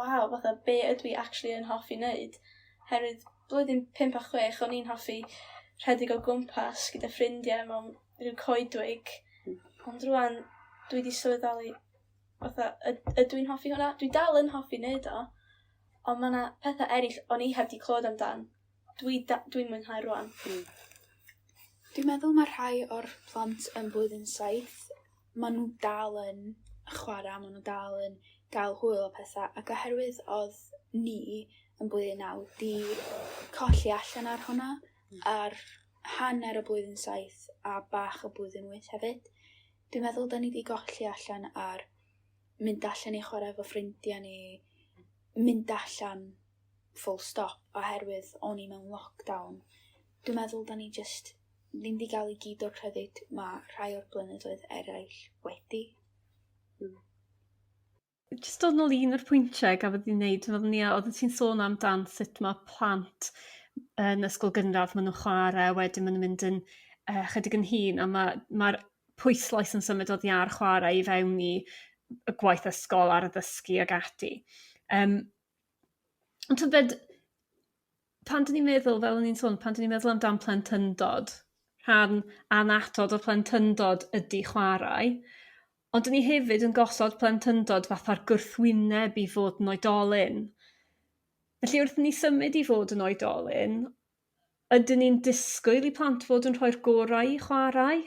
waw fatha be' ydw i actually yn hoffi neud herwydd blwyddyn pump a chwech o'n i'n hoffi rhedeg o gwmpas gyda ffrindiau mewn rhyw coedwig ond rŵan dwi 'di sylweddoli fatha ydw i'n hoffi hwnna? Dwi dal yn hoffi neud o ond ma' 'na petha eryll o'n i heb 'di clywed amdan dwi da- dwi'n mwynhau rŵan. Dwi'n meddwl mae rhai o'r plant yn blwyddyn 7, maen nhw dal yn chwarae, maen nhw dal yn gael hwyl a pethau, ac oherwydd oedd ni yn blwyddyn 9 'di colli allan ar hwnna, ar hanner y blwyddyn 7 a bach y blwyddyn 8 hefyd. Dwi'n meddwl da ni 'di golli allan ar mynd allan i chwarae efo ffrindiau ni, mynd allan full stop oherwydd o'n i mewn lockdown. Dwi'n meddwl da ni jyst ddim 'di gael i gyd o'r rhyddid mae rhai o'r blynyddoedd eraill wedi. Jyst dod nôl i un o'r pwyntiau gafodd 'i wneud meddwl Nia oeddet ti'n sôn am dan sut ma' plant yn ysgol gynradd ma' nhw'n chware wedyn ma' nhw'n mynd yn yrr chydig yn hŷn a ma' ma'r pwyslais yn symud oddi ar chwarae i fewn i y gwaith ysgol a'r addysgu ag ati. Yrm ond tybed pan 'dyn ni'n meddwl fel o'n i'n sôn pan 'dyn ni'n meddwl am dan plentyndod rhan annatod o plentyndod ydy chwarae ond 'dyn ni hefyd yn gosod plentyndod fatha'r gwrthwyneb i fod yn oedolyn. Felly wrth i ni symud i fod yn oedolyn ydyn ni'n disgwyl i plant fod yn rhoi'r gorau i chwarae?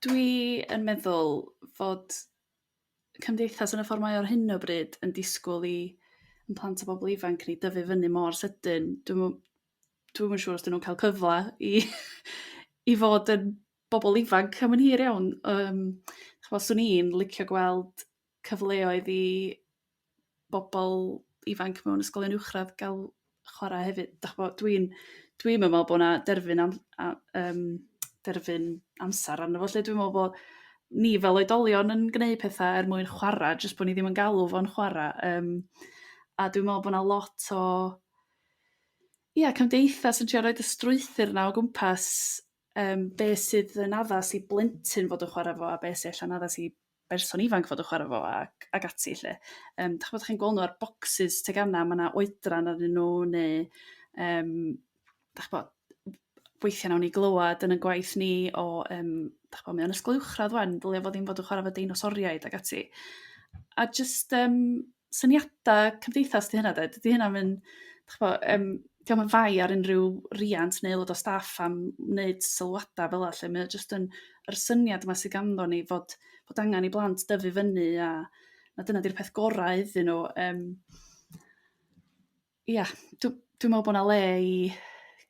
Dwi yn meddwl fod cymdeithas yn y ffor' mae o ar hyn o bryd yn disgwyl i 'yn plant a bobol ifanc ni dyfu fyny mor sydyn dwi'm yn dwi'm yn siŵr os 'dyn nhw'n ca'l cyfla i i fod yn bobol ifanc am yn hir iawn yrm ch'mo' 'swn i'n licio gweld cyfleoedd i bobol ifanc mewn ysgolion uwchradd ga'l chwara' hefyd dach ch'mo' dwi'n dwi'm yn me'wl bo' 'na derfyn am a yrm derfyn amsar arno fo 'lly dwi me'wl bo' ni fel oedolion yn gneud petha er mwyn chwara' jyst bo' ni ddim yn galw fo'n chwara' yrm a dwi me'wl bo' 'na lot o ia cymdeithas yn trio roid y strwythur 'na o gwmpas yrm be' sydd yn addas i blentyn fod yn chwara' fo a be' sy ella'n addas i berson ifanc fod yn chwara' fo ac ag ati 'lly. Yrm dach ch'mod chi'n gweld nhw ar bocsys tegana' ma' 'na oedran arnyn nhw neu yrm dach ch'bo' weithia' nawn ni glywad yn 'yn gwaith ni o yrm dach ch'bo' mae o'n ysgol uwchradd 'wan dylia fo ddim fod yn chwara' 'fo deinosoriaid ag ati. A jyst yrm syniada' cymdeithas 'di hynna 'de dydy hynna'm yn dych ch'mo' yrm 'di o'm yn fai ar unrhyw riant neu aelod o staff am wneud sylwada' fel 'a 'lly mae o jyst yn yr syniad 'ma sy ganddon ni fod bod angan i blant dyfu fyny a na dyna 'di'r peth gora' iddyn nhw yrm. Ia dw dwi me'wl bo' 'na le i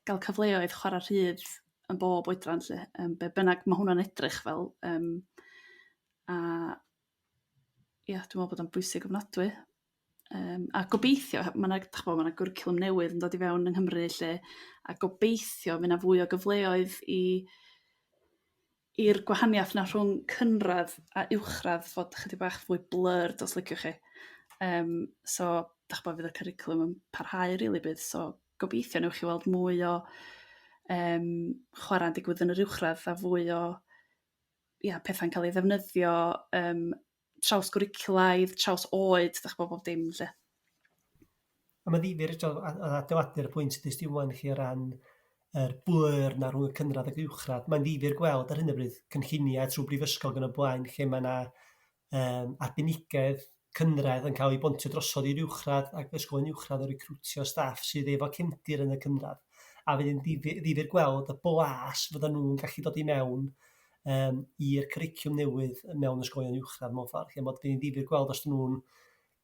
ga'l cyfleoedd chwara' rhydd yn bob oedran 'lly yrm be' bynnag ma' hwnna'n edrych fel yrm a ia dwi me'wl bod o'n bwysig ofnadwy. Yrm a gobeithio ma' 'na dych ch'mo' ma' 'na gwricwlwm newydd yn dod i fewn yng Nghymru 'lly a gobeithio fy' 'na fwy o gyfleoedd i i'r gwahania'th 'na rhwng cynradd a uwchradd fod chydig bach fwy blurred os liciwch chi. Yrm so dych ch'bo' fydd y cwricwlwm yn parhau rili bydd so gobeithio newch chi weld mwy o yrm chwara'n digwydd yn yr uwchradd a fwy o ia petha'n cael ei ddefnyddio yrm trawsgwricwlaidd, traws oed, dach ch'bo' bob dim 'lly. A ma'n ddifyr eto a a adeiladu'r pwynt dest ti 'wan 'lly o ran yr blur 'na rhwng y cynradd ag uwchradd, mae'n ddifyr gweld ar hyn o bryd cynllunia' trw' brifysgol ag yn y blaen lle ma' 'na yrm arbenigedd cynradd yn ca'l 'i bontio drosodd i'r uwchradd ag ysgolion uwchradd yn recriwtio staff sydd efo cefndir yn y cynradd, a fydd 'i'n dify- ddifyr gweld y blas fyddan nhw'n gallu dod i mewn yrm i'r cwriciwm newydd mewn ysgolion uwchradd mewn ffor' ch'mod bydd 'i'n ddifyr gweld os 'dyn nhw'n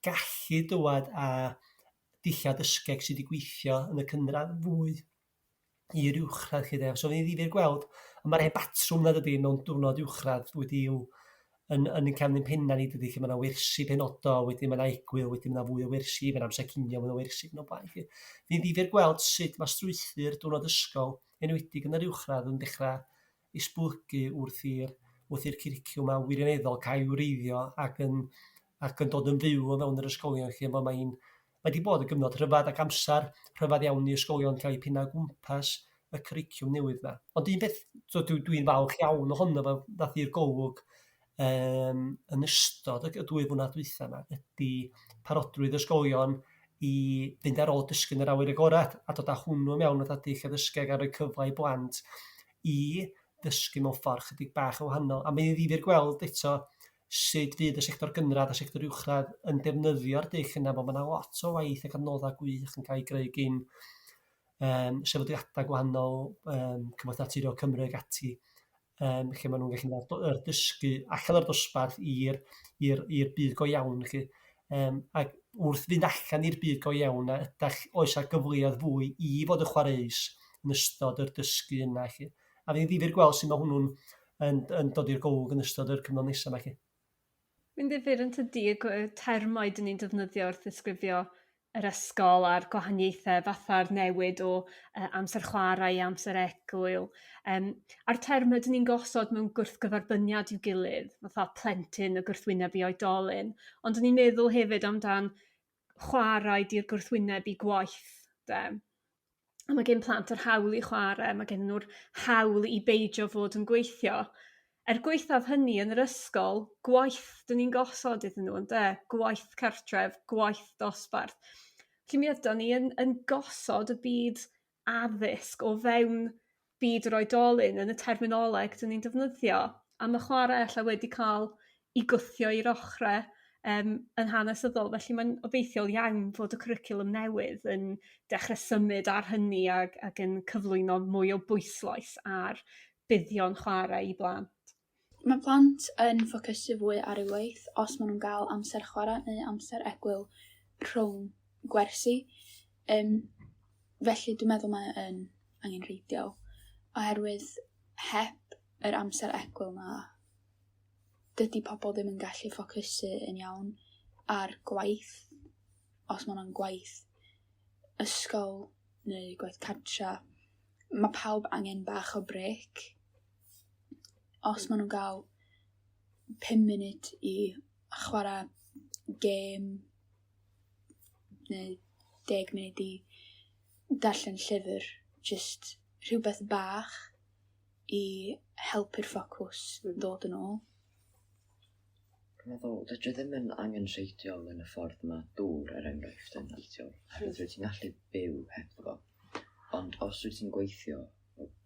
gallu dŵad â dullia' dysgeg sy 'di gw'ithio yn y cynradd fwy i'r uwchradd 'lly 'de. So fydd 'i'n ddifyr gweld, ond ma'r hen batrwm 'na dydi mewn diwrnod uwchradd wedi i'w yn yn ein cefn 'yn penna' ni dydi, lle ma' 'na wersi penodol, wedyn ma' 'na egwyl, wedyn ma' 'na fwy o wersi, ma' 'na amser cinio mwy o wersi 'n y blaen 'lly. Fydd 'i'n ddifyr gweld sut ma' strwythur diwrnod ysgol, enwedig yn yr uwchradd yn dechra' esblygu wrth i'r wrth i'r cwricwlwm 'ma wirioneddol cael 'i wreiddio ac yn ac yn dod yn fyw o fewn yr ysgolion 'lly mo- ma' 'i'n ma' 'di bod yn gyfnod rhyfadd ac amsar rhyfadd iawn i ysgolion ca'l 'u penna' o gwmpas y cwricwlwm newydd 'ma. Ond un peth so dwi dwi'n falch iawn ohono fo ddath i'r golwg yrm yn ystod y g- dwy flynadd dwytha' 'ma ydi parodrwydd ysgolion i fynd ar ôl dysgu yn yr awyr agored a dod â hwnnw mewn fath a dull addysgeg a rhoi cyfle i blant i ddysgu mewn ffor' 'chydig bach yn wahanol. A mae 'i'n ddifyr gweld eto sut fydd y sector gynradd a sector uwchradd yn defnyddio'r dull yna, bo' ma' 'na lot o waith ac adnodda' gwych yn ca'l 'u greu gin yrm sefydliada' gwahanol yrm Cyfoeth Naturiol Cymru ag ati yrm lle ma' nhw'n gallu mynd â'r yr dysgu allan o'r dosbarth i'r i'r i'r byd go iawn 'lly. Yrm ag wrth fynd allan i'r byd go iawn a ydach... Oes 'a gyfleoedd fwy i fod yn chwareus yn ystod yr dysgu yna 'lly. A fydd 'i'n ddifyr gweld sut ma' hwnnw'n yn yn dod i'r golwg yn ystod yr cyfnod nesa' 'ma 'lly. Mae'n ddifyr yn tydi y termau 'dyn ni'n defnyddio wrth ddisgrifio yr ysgol a'r gwahaniaethe fatha'r newid o amser chwarae i amser egwyl yym a'r terme 'dyn ni'n gosod mewn gwrthgyferbyniad i'w gilydd fatha plentyn y gwrthwyneb i oedolyn ond 'dyn ni'n meddwl hefyd amdan chwarae 'di'r gwrthwyneb i gwaith 'de? A ma' gin plant yr hawl i chware ma' gennyn nhw'r hawl i beidio fod yn gweithio. Er gwaethaf hynny yn yr ysgol gwaith 'dyn ni'n gosod iddyn nhw ynde? Gwaith cartref gwaith dosbarth. Felly mi ydan ni yn yn gosod y byd addysg o fewn byd yr oedolyn yn y terminoleg 'dyn ni'n defnyddio a ma' chware ella wedi ca'l 'i gwthio i'r ochre yrm yn hanesyddol felly mae'n obeithiol iawn fod y cwricwlwm newydd yn dechre symud ar hynny ag ag yn cyflwyno mwy o bwyslais ar buddion chwarae i blant. Mae plant yn ffocysu fwy ar eu waith os maen nhw'n gael amser chwarae neu amser egwyl rhwng gwersi. Yym, felly dwi'n meddwl mae yn angenrheidiol oherwydd heb yr amser egwyl 'na dydy pobl ddim yn gallu ffocysu yn iawn ar gwaith os ma' hwnna'n gwaith ysgol neu gwaith cartra. Mae pawb angen bach o brêc. Os maen nhw'n gael 5 munud i chwarae gêm neu 10 munud i darllen llyfr, jyst rhywbeth bach i helpu'r ffocws ddod yn ôl. Dwi'n meddwl, dydy o ddim yn angenrheidiol yn y ffordd mae dŵr, er enghraifft, yn angenrheidiol, oherwydd rwyt ti'n gallu byw hebddo fo. Ond os wyt ti'n gweithio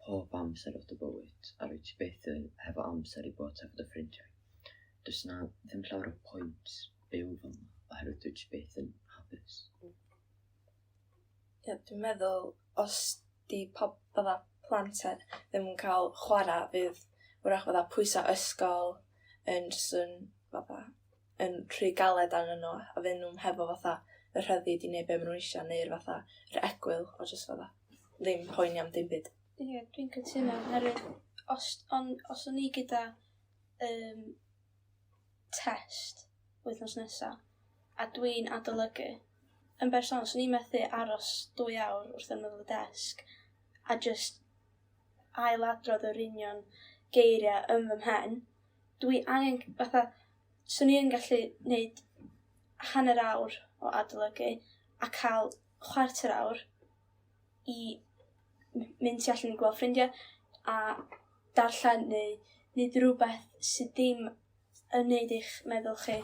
pob amser o dy bywyd a rwyt ti byth yn hefo amser i bod efo dy ffrindiau, does 'na ddim llawer o pwynt byw fel 'na oherwydd dwyt ti byth yn hapus. Ie, dwi'n meddwl os 'di fatha plant ddim yn cael chwarae fydd wrach fatha pwysa' ysgol yn jyst yn fatha yn rhy galed arnyn nhw a fy' nhw'm hefo fatha y rhyddid i neud be' ma' nhw isio neu'r fatha yr egwyl o jyst fatha ddim poeni am dim byd. Ie, dwi'n cytuno oherwydd os on, os o'n i gyda test wythnos nesa a dwi'n adolygu, yn bersonol, 'swn i'n methu aros 2 awr wrth ymyl y desg a jyst ailadrodd yr union geiriau yn fy mhen. Dwi angen fatha, 'swn i yn gallu neud hanner awr o adolygu a cael chwarter awr i mynd tu allan i gweld ffrindiau a darllen neu neud rhywbeth sydd ddim yn neud eich meddwl chi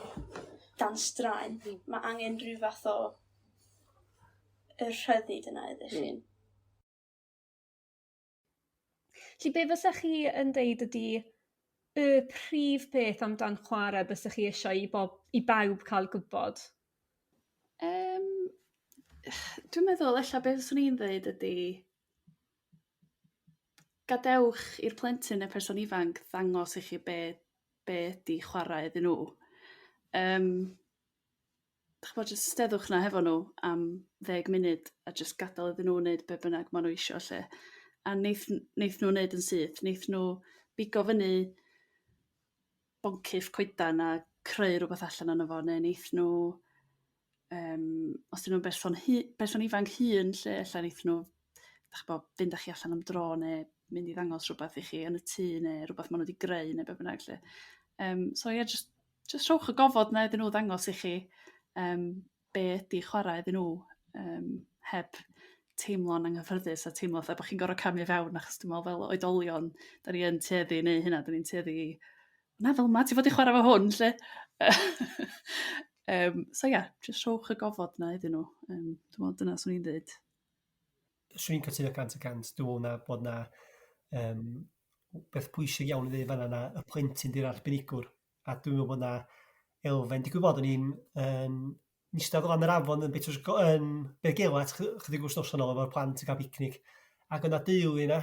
dan straen. Mae angen rhyw fath o y rhyddid yna iddo chi. Felly be' fysach chi yn deud ydi y prif peth amdan chware bysach chi eisiau i bob- i bawb ca'l gw'bod? Yrm dwi'n meddwl ella be' fyswn i'n ddeud ydi gadewch i'r plentyn ne' person ifanc ddangos i chi be' be' ydi chwarae iddyn nhw. Yrm. Dych ch'mod jys steddwch 'na hefo nhw am ddeg munud a jyst gada'l iddyn nhw wneud be' bynnag ma' nhw isio 'lly a neith n- neith nhw wneud yn syth neith nhw bigo fyny boncyff coedan a creu rh'wbath allan o'no fo ne' neith nhw yrm os 'dyn nhw'n berson hŷ- berson ifanc hŷn 'lly e'lla neith nhw 'dach ch'bo' fynd â chi allan am dro ne' mynd i ddangos rh'wbath i chi yn y tŷ ne' r'wbath ma' nhw 'di greu ne' be' bynnag 'lly. Yrm so ia jyst jyst rhowch y gofod 'na iddyn nhw ddangos i chi yrm be' ydi chwarae iddyn nhw yrm heb teimlo'n anghyffyrddus a teimlo 'tha bo' chi'n gor'o' camu fewn achos dwi me'wl fel oedolion 'dan ni yn tueddu i neu' hynna 'dyn ni'n tueddu i na fel 'ma ti fod i chwara' 'fo hwn 'lly. Yrm so ia jyst rhowch y gofod 'na iddyn nhw yrm dwi me'wl dyna 'swn i'n d'eud. Swn i'n cytuno 100% dwi me'wl 'na bod 'na yrm beth pwysig iawn i dd'eu' fan 'na na y plentyn 'di'r arbenigwr. A dwi me'wl bo' 'na elfen... Digwydd bod o'n i'n yn eistedd lan yr afon yn Betws y Co- yn Beddgelert 'ch- 'chydig wsnosa nôl efo'r plant yn ca'l picnic, ac o'na deulu yna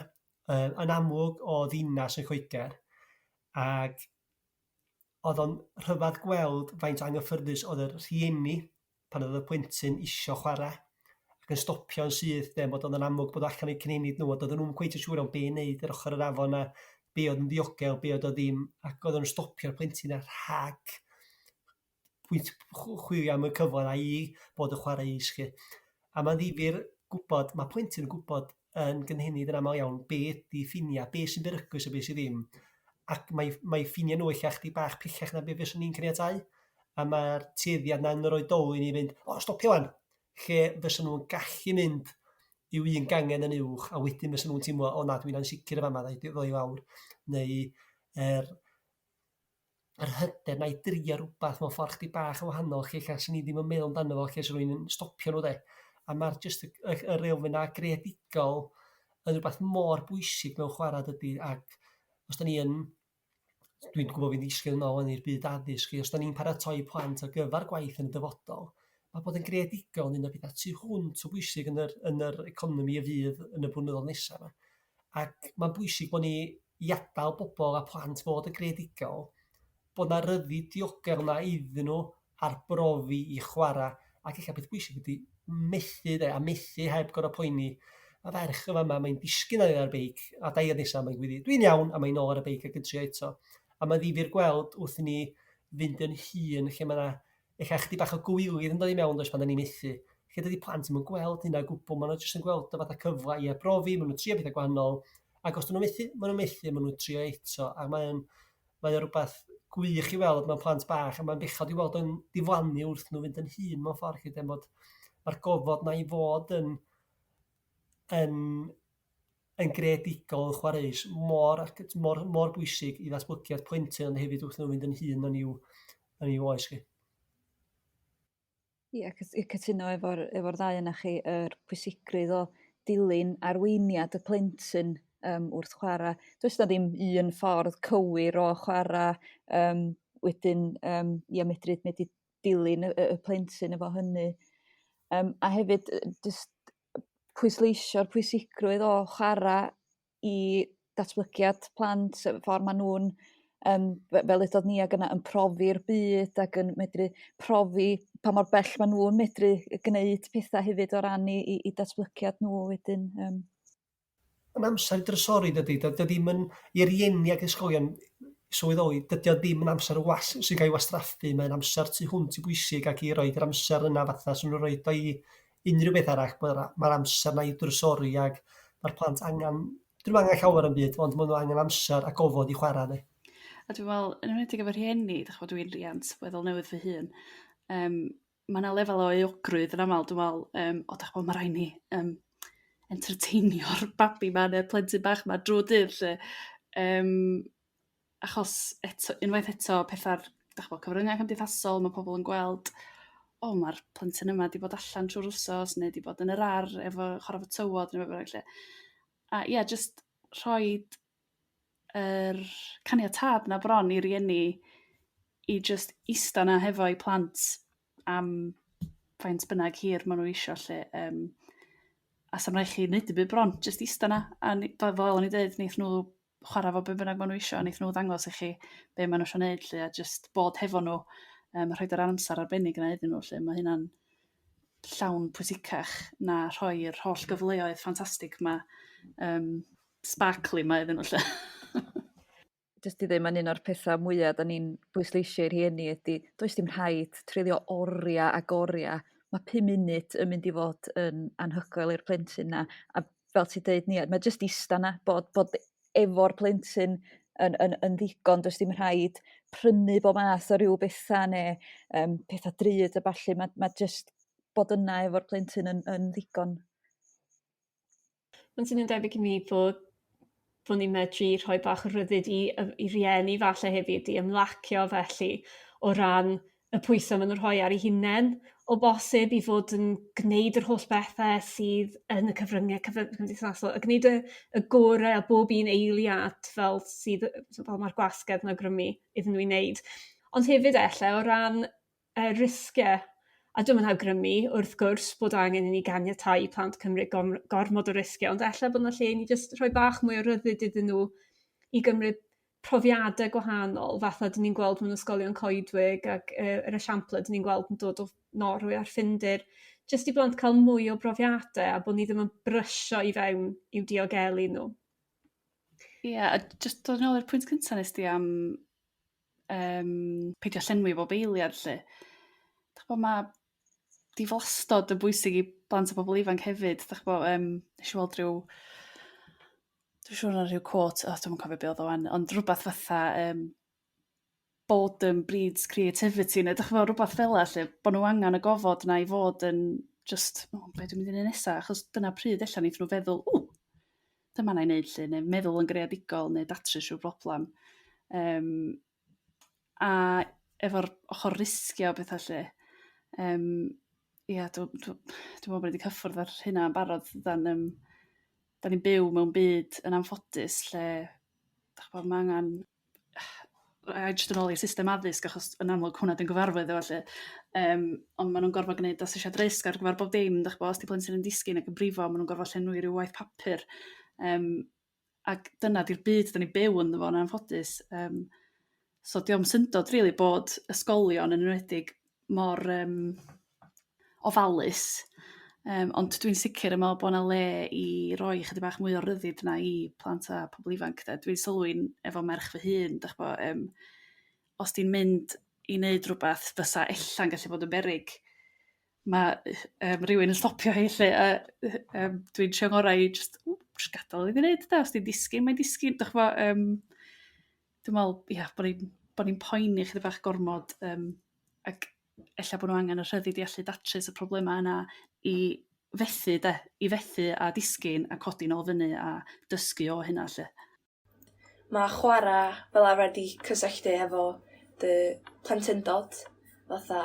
yrr yn amlwg o ddinas yn Lloeger, ag o'dd o'n rhyfadd gweld faint o anghyffyrddus o'dd yr rhieni pan o'dd y plentyn isio chwara', ac yn stopio'n syth 'de bod o'dd yn amlwg bod o allan o'u cyn'enid nhw a do'dden nhw'm cweit yn siŵr iawn be' i neud ar ochr yr afon 'na, be' o'dd yn ddiogel be' o'dd o ddim, ac o'dden nhw'n stopio'r plentyn 'na rhag pwynt chwilio am y cyfle 'na i bod y chwareus 'lly. A ma'n ddifyr gw'bod, ma' plentyn yn gw'bod yn gynhenid yn amal iawn be' ydi ffinia' be' sy'n beryglus a be' sy ddim, ac mae mae ffinia' nhw e'lla' 'chydig bach pellach na be' fyswn i'n caniatáu, a ma'r tueddiad 'na yn yr oedolyn i fynd o stopia 'wan, lle fysa nhw'n gallu mynd i'w un gangen yn uwch a wedyn fysa nhw'n teimlo o na dwi'n ansicr yn fama raid fi ddoi lawr, neu yr yr hyder 'na i drio r'wbath mewn ffor' 'ch'dig bach yn wahanol 'lly 'lla swn i ddim yn meddwl amdano fo lle 'sa rywun yn stopio nhw 'de? A ma'r jyst y ch- yr elfen 'na greadigol yn r'wbath mor bwysig mewn chwara' dydi? Ac os 'dan ni yn... Dwi'n gwybod fi'n ddisgyn yn ôl 'wan i'r byd addysg 'lly os 'dan ni'n paratoi plant ar gyfar gwaith yn y dyfodol, ma' bod yn greadigol yn un o'r petha' tu hwnt o bwysig yn yr yn yr economi y fydd yn y blynyddo'dd nesa' 'ma. Ac ma'n bwysig bo' ni i ada'l bobol a plant fod yn greadigol, bod 'na ryddid diogel 'na iddyn nhw arbrofi i chwara' ac e'lla peth pwysig ydi methu 'de a methu heb gor'o' poeni. Ma' ferch yn fama mae'n disgyn oddi ar beic a dair nesa' mae'n gwyddi dwi'n iawn a mae nôl ar y beic ag yn trio eto. A ma'n ddifyr gweld wrth i ni fynd yn hŷn lle ma' 'na ella 'chydig bach o gywilydd yn dod i mewn does pan 'dan ni methu, lle dydi plant 'im yn gweld hynna o gwbl ma' nhw jyst yn gweld o fatha cyfla i arbrofi ma' nhw'n trio petha' gwahanol, ac os 'dyn nhw methu ma' nhw'n methu a ma' nhw'n trio eto a mae o'n mae o r'wbath gwych i weld mewn plant bach a ma'n bechod i'w weld o'n diflannu wrth nhw fynd yn hŷn mewn ffor' 'lly de mod ma'r gofod 'na i fod yn yn yn greadigol yn chwareus mor ac mor mor bwysig i ddatblygiad plentyn ond hefyd wrth nhw fynd yn hŷn yn i'w yn i'w oes hi. Ie cytuno efo'r efo'r ddau o'na chi yr pwysigrwydd o dilyn arweiniad y plentyn ym wrth chwara'. Does 'na ddim un ffordd cywir o chwara' yrm wedyn yrm ia medru medru dilyn y y plentyn efo hynny. Yrm a hefyd jyst pwysleisio'r pwysigrwydd o chwara' i datblygiad plant, y ffor' ma' nhw'n yrm fel udodd Nia gyna' yn profi'r byd ac yn medru profi pa mor bell ma' nhw'n medru gneud petha' hefyd o ran 'u 'u 'u datblygiad nhw wedyn yrm. Ma'n amser i drysori dydi? Dydi o ddim yn i rieni ag ysgolion sylweddoli dydi o ddim yn amser was- sy'n cael 'i wastraffu, mae'n amser tu hwnt i bwysig ac i roid yr amser yna fatha swn nhw'n roid o i unrhyw beth arall ma'r a- ma'r amser 'na i'w drysori ag ma'r plant angan... 'Dyn nhw'm angen llawer o'm byd ond ma' nhw angen amser a gofod i chwara' 'de. A dwi me'wl yn enwedig efo rhieni dych ch'mod dwi'n riant weddol newydd fy hun yrm ma' 'na lefel o euogrwydd yn amal dwi me'wl yrm o dych ch'mo' ma' rai' ni yrm entertainio'r babi 'ma ne'r plentyn bach 'ma drw'r dydd 'lly yrm achos eto unwaith eto petha'r Dach ch'bo' cyfryngau cymdeithasol ma' pobol yn gweld o ma'r plentyn yma 'di bod allan trw'r ws'os ne' 'di bod yn yr ar' efo chwara' 'fo tywod ne' be' bynnag 'lly. A ia jyst rhoid yr caniatâd 'na bron i rieni i jyst ista 'na hefo'u plant am faint bynnag hir ma' nhw isio 'lly yrm a s'am rai' chi neud dim byd bron jyst ista 'na a ni- fel o'n i'n d'eud neith nhw chwara' 'fo be' bynnag ma' nhw isio a neith nhw ddangos i chi be' ma' nhw isio 'neud 'lly a jyst bod hefo nhw yrm rhoid yr amser arbennig yna iddyn nhw 'lly ma' hynna'n llawn pwysicach na rhoi'r holl gyfleoedd ffantastig 'ma yrm sbarcli 'ma iddyn nhw 'lly. Jyst i ddeu' mae'n un o'r petha' mwya' 'dan ni'n bwysleisio i rhieni ydy does dim rhaid treulio oria' ag oria', ma' pum munud yn mynd i fod yn anhygoel i'r plentyn 'na, a fel ti deud Nia, ma' jyst ista 'na, bod bod efo'r plentyn yn yn yn ddigon, does dim rhaid prynu bob math o ryw betha' ne' yrm petha' drud a ballu, ma' ma' jyst bod yna efo'r plentyn yn yn ddigon. Ma'n swnio'n debyg i mi fod bo' ni'n medru rhoi bach o rhyddid i yrr i rieni 'falle hefyd i ymlacio felly o ran y pwyse ma' nhw'n rhoi ar 'u hunen o bosib i fod yn g'neud yr holl bethe sydd yn y cyfrynge cyfy- cymdeithasol a g'neud y y gore o bob un eiliad fel sydd yrr fel ma'r gwasgedd yn awgrymu iddyn nhw i wneud. Ond hefyd elle o ran y risge a dwi'm yn awgrymu wrth gwrs bod angen i ni ganiatáu i plant cymryd gom- gormod o risgie ond elle bo' 'na lle i ni jyst rhoi bach mwy o ryddid iddyn nhw i gymryd profiade gwahanol fatha 'dyn ni'n gweld mewn ysgolion coedwig ac yrr yr esiample 'dyn ni'n gweld yn dod o Norwy a'r Ffindir jyst i blant ca'l mwy o brofiade a bo' ni ddim yn brysio i fewn i'w diogelu nhw. Ie a jyst dod yn ôl i'r pwynt cynta' nest di am yrm peidio llenwi bob eiliad 'lly. 'Dych ch'bo' ma' diflastod yn bwysig i blant a pobol ifanc hefyd 'dych ch'bo' yrm nesh i weld rhyw dwi siŵr o' 'na rhyw quote o dwi'm yn cofio be' o'dd o 'wan ond rh'wbath fatha yrm boredom breeds creativity ne' 'dych ch'mo' rh'wbath fel 'a 'lly bo' nhw angan y gofod 'na i fod yn jyst o be' dwi mynd i neud nesa' achos dyna pryd e'lla neith nhw feddwl ww dyma 'na' i neud 'lly ne' meddwl yn greadigol ne' datrys rhyw broblam yrm a efo'r ochr risgio a petha' 'lly yrm ia dw dw dwi me'wl bo' ni 'di cyffwrdd ar hynna yn barod 'dan yrm 'dan ni'n byw mewn byd yn anffodus lle dych ch'bo' ma' angan a jyst yn ôl i'r system addysg achos yn amlwg hwnna 'di'n gyfarwydd efo 'lly yrm ond ma' nhw'n gorfod g'neud asesiad risg ar gyfer bob dim dych ch'bo' os 'di plentyn yn disgyn ac yn brifo ma' nhw'n gorfod llenwi ryw waith papur yrm ac dyna 'di'r byd 'dan ni'n byw ynddo fo yn anffodus yrm so 'di o'm syndod rili bod ysgolion yn enwedig mor yrm ofalus yrm ond dwi'n sicr yn me'wl bo' 'na le i roi 'chydig bach mwy o ryddid 'na i plant a pobol ifanc 'de. Dwi'n sylwi'n efo merch fy hun 'dych ch'bo' yrm os 'di'n mynd i neud rh'wbath fysa ella'n gallu bod yn beryg ma' yrr rywun yn stopio hi 'lly a yrm dwi'n trio 'ngorau i jyst w jys' gada'l iddi 'neud 'de os 'di'n disgyn mae'n disgyn 'dych ch'mo' yrm dwi me'wl ia bo' ni'n bo' ni'n poeni 'chydig bach gormod yrm ac e'lla' bo' nhw angan y rhyddid i allu datrys y problema' yna i fethu 'de i fethu a disgyn a codi nôl fyny a dysgu o hynna 'lly. Ma' chwara' fel arfer 'di cysylltu efo dy plentyndod fatha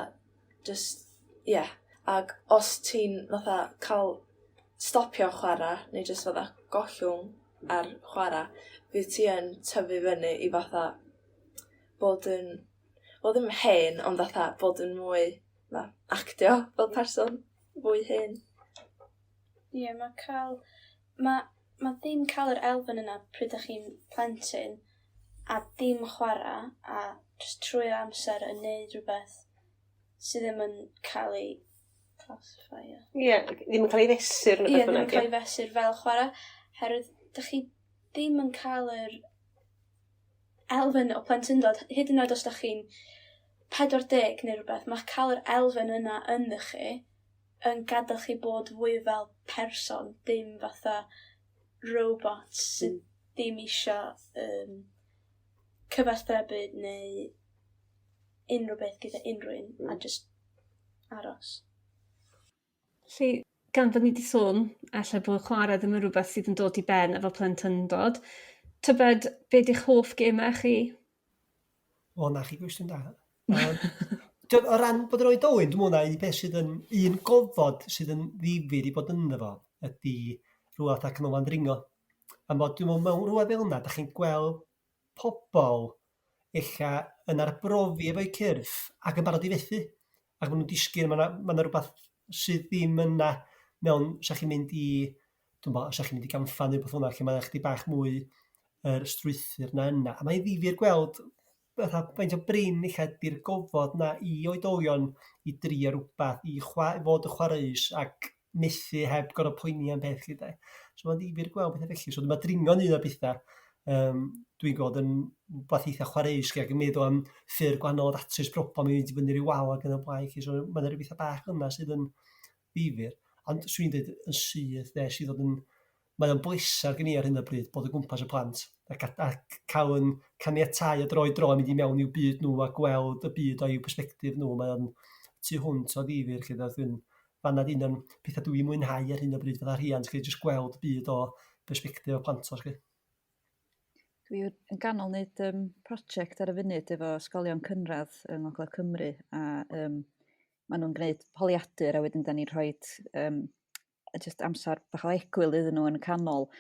jyst ie ag os ti'n fatha ca'l stopio chwara' neu jyst fatha gollwng ar chwara' fydd ti yn tyfu fyny i fatha bod yn wel ddim hen ond fatha bod yn mwy 'tha actio fel person fwy hŷn. Ie ma' ca'l ma' ma' ddim ca'l yr elfen yna pryd 'dach chi'n plentyn a dim chwara' a jyst trwy'r amser yn neud rhywbeth sy ddim yn ca'l ei classifio. Ie, ddim yn cael ei fesur neu beth bynnag. Ie, ddim yn cael ei fesur fel chwara' herwydd 'dych chi ddim yn cael yr elfen o plentyndod, hyd yn oed os 'dach chi'n 40 neu rhywbeth, ma' cael yr elfen yna ynddo chi yn gadael chi bod fwy fel person, dim fatha robot sydd ddim isio yym cyfathrebu neu unrhyw beth gyda unrhyw un a jyst aros. Felly gan fod ni 'di sôn ella bod chwarae ddim yn rhywbeth sydd yn dod i ben efo plentyndod, tybed be' 'di'ch hoff gemau chi? O 'na chi gwestiwn da. Yym o ran bod yn oedolyn dwi me'wl na un peth sydd yn un gofod sydd yn ddifyr i bod ynddo fo ydi rhywla 'tha canolfan dringo. Am bod dwi me'wl mewn rwla fel 'na 'dach chi'n gweld pobol ella yn arbrofi efo'u cyrff ac yn barod i fethu, ac ma' nhw'n disgyn ma' 'na ma' 'na r'wbath sydd ddim yna mewn... 'Sa chi'n mynd i dw'mbo' os 'ach chi'n mynd i gampfa ne' wbath fel 'na lle mae o 'chydig bach mwy yr strwythur 'na yna, a mae'n ddifyr gweld fath faint o brin ella 'di'r gofod 'na i oedolion i drio r'wbath i chwa- fod y chwareus ac methu heb gor'o' poeni am beth 'lly 'de. So ma'n ddifyr gweld petha felly. So ma' dringo'n un o'r petha' yrm dwi'n gweld yn wbath eitha chwareus 'lly ag yn meddwl am ffyr' gwahanol o ddatrys problam i fynd i fyny ryw wal ag yn y blaen 'lly so ma' 'na ryw betha' bach fel 'na sydd yn ddifyr. Ond swn i'n dweud yn syth 'de sydd fod yn... Mae o'n blesar gen i ar hyn o bryd bod o gwmpas y plant ac a ac ca'l 'yn caniatáu o dro i dro i mynd i mewn i'w byd nhw a gweld y byd o'u persbectif nhw, mae o'n tu hwnt o ddifyr 'lly 'de dwi'n... Fan 'na un o'n petha' dwi mwynhau ar hyn o bryd fatha rhiant 'lly jyst gweld byd o bersbectif y plantos 'lly. Dwi yn ganol neud ym prosiect ar y funud efo ysgolion cynradd yng Ngogledd Cymru a ym ma' nhw'n g'neud holiadur a wedyn 'dan ni'n rhoid ym jyst amser bach o egwyl iddyn nhw yn y canol.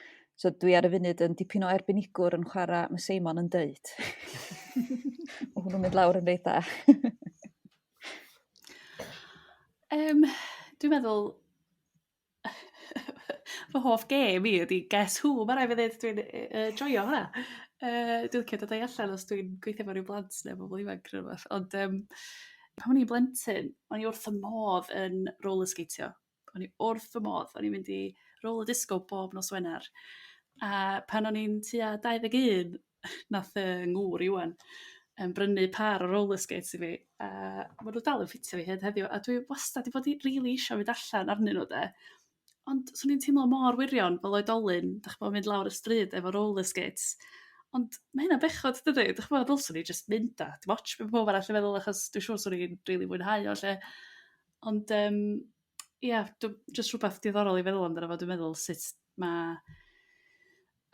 So dwi ar y funud yn dipyn o arbenigwr yn chwara' ma' Seimon yn deud. Ma' hwnnw'n mynd lawr yn reit dda. Yrm dwi'n meddwl Fy hoff gêm i ydi Guess Who ma' rai' fi ddeud dwi'n yy joio hwnna. Yy dwi licio dod a'i allan os dwi'n gweithio 'fo ryw blant ne' bobol ifanc ne' r'wbath ond yrm pan o'n i'n blentyn o'n i wrth 'ym modd yn roler sgatio. O'n i wrth fy modd o'n i'n mynd i roler disco bob nos Wenar a pan o'n i'n tua 21 'nath 'yng ngŵr i 'wan yrm brynu par o roler skates i fi a ma' nhw dal yn ffitio fi hyd heddiw a dwi wastad 'di bod i rili isio fynd allan arnyn nhw 'de? Ond swn i'n teimlo mor wirion fel oedolyn dych ch'mo' mynd lawr y stryd efo roler skates ond ma' hynna'n bechod dydi? Dych ch'mod dylswn i jyst mynd a dim otsh be' ma' powb arall yn feddwl achos dwi siŵr swn i'n rili mwynhau o 'lly. Ond yrm ia dw- jyst rh'wbath diddorol i feddwl amdano fo dwi'n meddwl sut ma'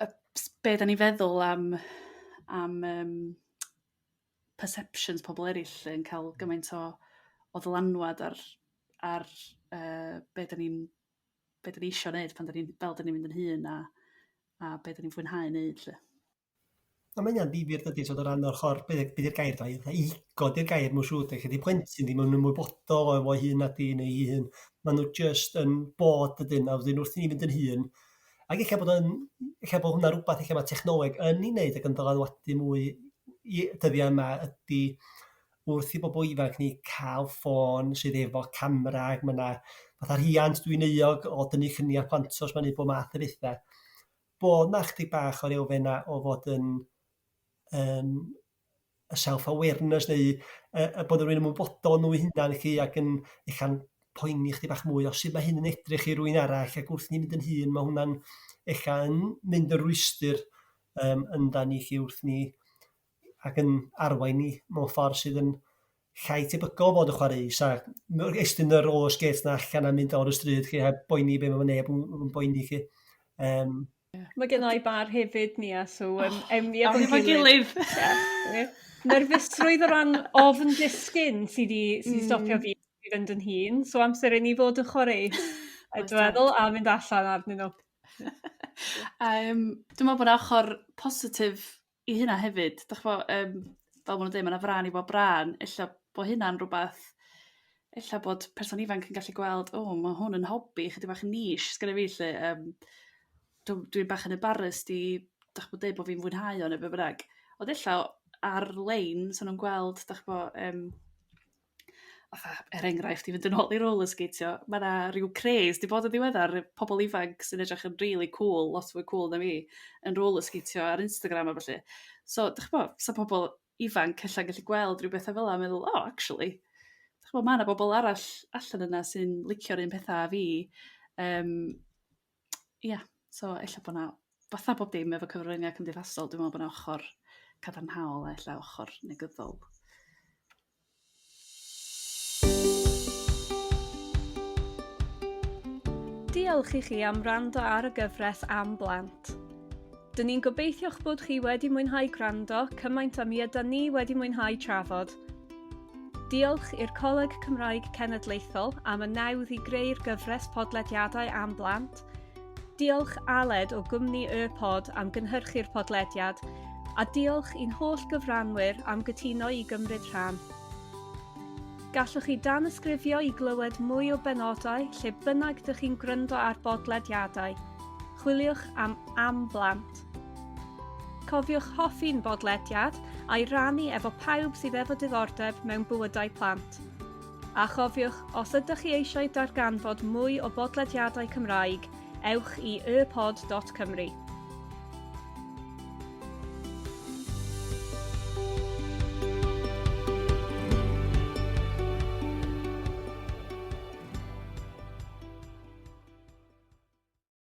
y be' 'dan ni feddwl am am yrm perceptions pobol eryll 'lly yn ca'l gymaint o o ddylanwad ar ar yrr be' 'dan ni'n be' 'dan ni isio 'neud pan 'dan ni'n fel 'dan ni'n mynd yn hŷn a a be' 'dan ni'n fwynhau neud 'lly. A ma' hynna'n ddifyr dydi t'od o ran yr ochr be' be' 'di'r gair 'na ego 'di'r gair ma'n siŵr 'de lle 'di plentyn ddim yn ymwybodol o fo'i hun nadi neu 'i hun. Ma' nhw jyst yn bod dydyn? A wedyn wrth i ni fynd yn hŷn ag e'lla bod o'n e'lla bo' hwnna r'wbath e'lla ma' technoleg yn 'i wneud ac yn dylanwadu mwy i dyddia' yma ydi wrth i bobol ifanc ni ca'l ffôn sydd efo camra ag ma' 'na fatha rhiant dwi'n euog o dynnu llunia' plantos fyny bob math o betha', bod 'na 'ch'dig bach o'r elfen 'na o fod yn yn y self awareness neu yrr y bod yn rywun ymwybodol nhw 'u hunan 'lly ac yn ella'n poeni 'ch'dig bach mwy o sut ma' hyn yn edrych i rywun arall ac wrth ni mynd yn hŷn ma' hwnna'n ella yn mynd yn rwystr yrm yndan ni 'lly wrth ni ac yn arwain ni mewn ffor' sydd yn llai tebygol o fod yn chwareus a estyn y roler skates 'na allan a mynd lawr y stryd 'lly heb boeni be' ma' neb yn yn boeni 'lly. Yrm. Mae gennai bar hefyd Nia so ym ewn ni efo'n efo'n gilydd. Ie. Nerfusrwydd o ran ofn disgyn sy 'di sy 'di stopio fi i fynd yn hŷn so amser i ni fod yn chwareus dwi meddwl a mynd allan arnyn nhw. Yrm dwi me'wl bo' 'na ochor positif i hynna hefyd dych ch'mo' yrm fel ma' nhw'n deu' ma' 'na fran i bob bran e'lla bo' hynna'n r'wbath e'lla bod person ifanc yn gallu gweld o ma' hwn yn hobi chydig bach yn niche sgenna fi 'lly yrm dw- dwi bach yn embarrased i dych ch'mo' deu' bo' fi'n fwynhau o ne' be' bynnag. Ond e'lla ar-lein 'sa nhw'n gweld dych ch'bo' yrm fatha er enghraifft i fynd yn ôl i rolersgatio ma' 'na ryw craze 'di bod yn ddiweddar pobol ifanc sy'n edrych yn rili cŵl lot fwy cŵl na fi yn rolersgatio ar Instagram a ballu. So dych ch'bo' 'sa pobol ifanc e'lla gallu gweld rhyw betha' fel 'a a meddwl o actually dych ch'mo' ma' 'na bobol arall allan yna sy'n licio'r un petha' â fi yrm Ia so ella bo' 'na fatha bob dim efo cyfrynga' cymdeithasol dwi me'wl bo' 'na ochor cadarnhaol a ella ochor negyddol. Diolch i chi am wrando ar y gyfres Am Blant. Dyn ni'n gobeithio'ch bod chi wedi mwynhau gwrando cymaint â mi ydan ni wedi mwynhau trafod. Diolch i'r Coleg Cymraeg Cenedlaethol am y nawdd i greu'r gyfres podlediadau am blant. Diolch Aled o gwmni Y Pod am gynhyrchu'r podlediad, a diolch i'n holl gyfranwyr am gytuno i gymryd rhan. Gallwch chi danysgrifio i glywed mwy o benodau lle bynnag dych chi'n gwryndo ar bodlediadau. Chwiliwch am Am Blant. Cofiwch hoffi'n bodlediad a'i rannu efo pawb sydd efo diddordeb mewn bywydau plant. A chofiwch, os ydych chi eisiau darganfod mwy o bodlediadau Cymraeg, ewch i ypod.cymru.